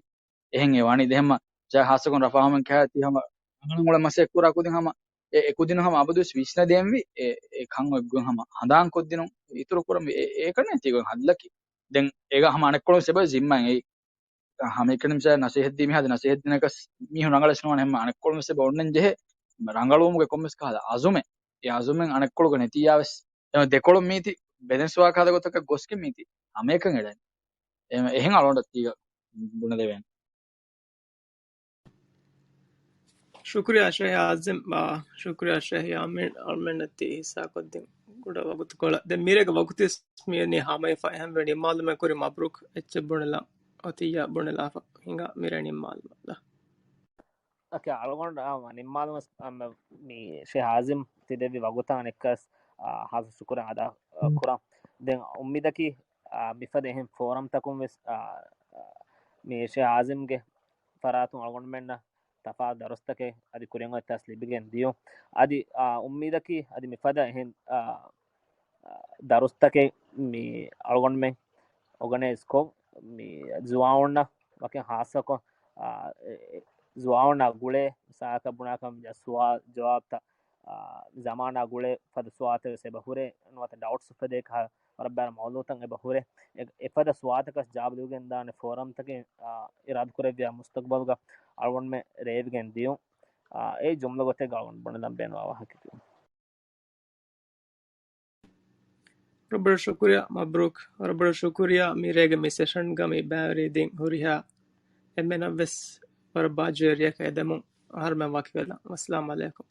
އެހެން އެ ވަނީ ދެހެމަ ޖަ ހާއްސަކޮށް ރަފާ ހަމަ ކަހަތި ހަމަ ރަނގަޅަށް އުޅެ މަސައްކަތް ކުރާ ކުދިން ހަމަ އެ، އެ ކުދިން ހަމަ އަބަދުވެސް ވިސްނަ ދޭންވީ އެ، އެ ކަން އޮތްގޮތް ހަމަ ހަނދާން ކޮށްދިނުން އިތުރު ކުރަންވީ އެ، އެކަން ތީގޮތް ހައްލަކީ. ދެން އޭގަ ހަމަ އަނެއްކޮޅުން ސެބަ ޒިންމާއެއް އެއީ. ހަމައެކަނި މިސާލަށް ނަސޭހަތް ދީ މީހާ ނަސޭހަތް ދިނަކަސް މީހުން ރަނގަޅަށް ނުވާނެ ހަމަ އަނެއްކޮޅުން ސެބަ އޮންނަން ޖެހޭ ރަނގަޅުވުމުގެ ކޮންމެސް ކަހަލަ އަޒުމެއް. އެ އަޒުމެއް އަނެއްކޮޅުގަ ނެތިއްޔާވެސް އެ ދެކޮޅުން މީތި ބެލެންސް ވާ ކަހަލަ ގޮތަކަށް ގޮސްގެން މީތި ހަމައެކަން އެޅެން. އެ، އެހެން އަޅުގަނޑަށް ތީގަ ބުނެދެވޭނެ. ޝުކުރިއްޔާ ޝޭހް އާޒިމް، އާ، ޝުކުރިއްޔާ ޝޭހް ޔާމީން، އަޅުމެންނަށް ތި ހިއްސާކޮށްދިން ކުޑަ ވަގުތުކޮޅަށް. ދެން މިރޭގެ ވަގުތުވެސް މިއެނީ ހަމަވެފަ. އެހެންވެ ނިންމާލުމެއް ކުރި މަބްރޫކް އެއްޗެއް ބުނެލަން. އޮތިއްޔާ ބުނެލާފަ ހިނގާ މިރޭ ނިންމާލުމަށް. އަކި އަޅުގަނޑު، އާ، ނިންމާލުމަށް، އާ، މި ޝޭހް އާޒިމް ތި ދެއްވި ވަގުތާ އަނެއްކާވެސް، އާ، ހާސް ޝުކުރެއް އަދާ، އާ، ކުރަން. ދެން އުއްމީދަކީ، އާ، މިފަދަ އެހެން ފޯރަމްތަކުން ވެސް، އާ، މި ޝޭހް އާޒިމްގެ ފަރާތުން އަޅުގަނޑުމެންނަށް ތަފާތު ދަރުސްތަކެއް އަދި ކުރިއަށް އޮތް ތަސް ލިބިގެން ދިޔުން. އަދި، އާ، އުއްމީދަކީ އަދި މިފަދަ އެހެން، އާ، އާ، ދަރުސްތަކެއް މި އަޅުގަނޑުމެން އޯގަނައިޒްކޮށް، މި ޒުވާނުންނަށް ވަކިން ހާއްސަކޮށް، އާ، އެ، އެ، ޒުވާނުންނާ ގުޅޭ ސާކަށް ބުނާކަން ސުވާލު ޖަވާބުތައް، އާ، ޒަމާނާ ގުޅޭ ފަދަ ސުވާލުތައް ވެސް އެބަ ހުރޭ، ނުވަތަ ޑައުޓްސް އުފެދޭ ކަހަލަ ވަރަށް ބާރަ މައުލޫމާތުތައް އެބަ ހުރޭ. އެ، އެފަދަ ސުވާލުތަކަށް ޖަވާބު ލިބިގެން ދާނެ ފޯރަމްތަކެއް، އާ، އިރާދަކުރެއްވިޔާ މުސްތަގުބަލުގަ އަޅުގަނޑުމެން ރޭވިގެން ދިޔުން. އާ، އެ ޖުމްލަ ގޮތެއްގަ އަޅުގަނޑު ބުނެލަން ބޭނުންވާ ވާހަކައެއް. ވަރަށް ބޮޑަށް ޝުކުރިއްޔާ، މަބްރޫކް. ވަރަށް ބޮޑަށް ޝުކުރިއްޔާ މިރޭގެ މި ސެޝަންގަ މި ބައިވެރިވި ހުރިހާ އެންމެނަށްވެސް ވަރަށް ބާއްޖަވެރިއަކަށް އެދެމުން އަހަރުމެން ވަކިވެލަން. ވައްސަލާމް އަލައިކުމް.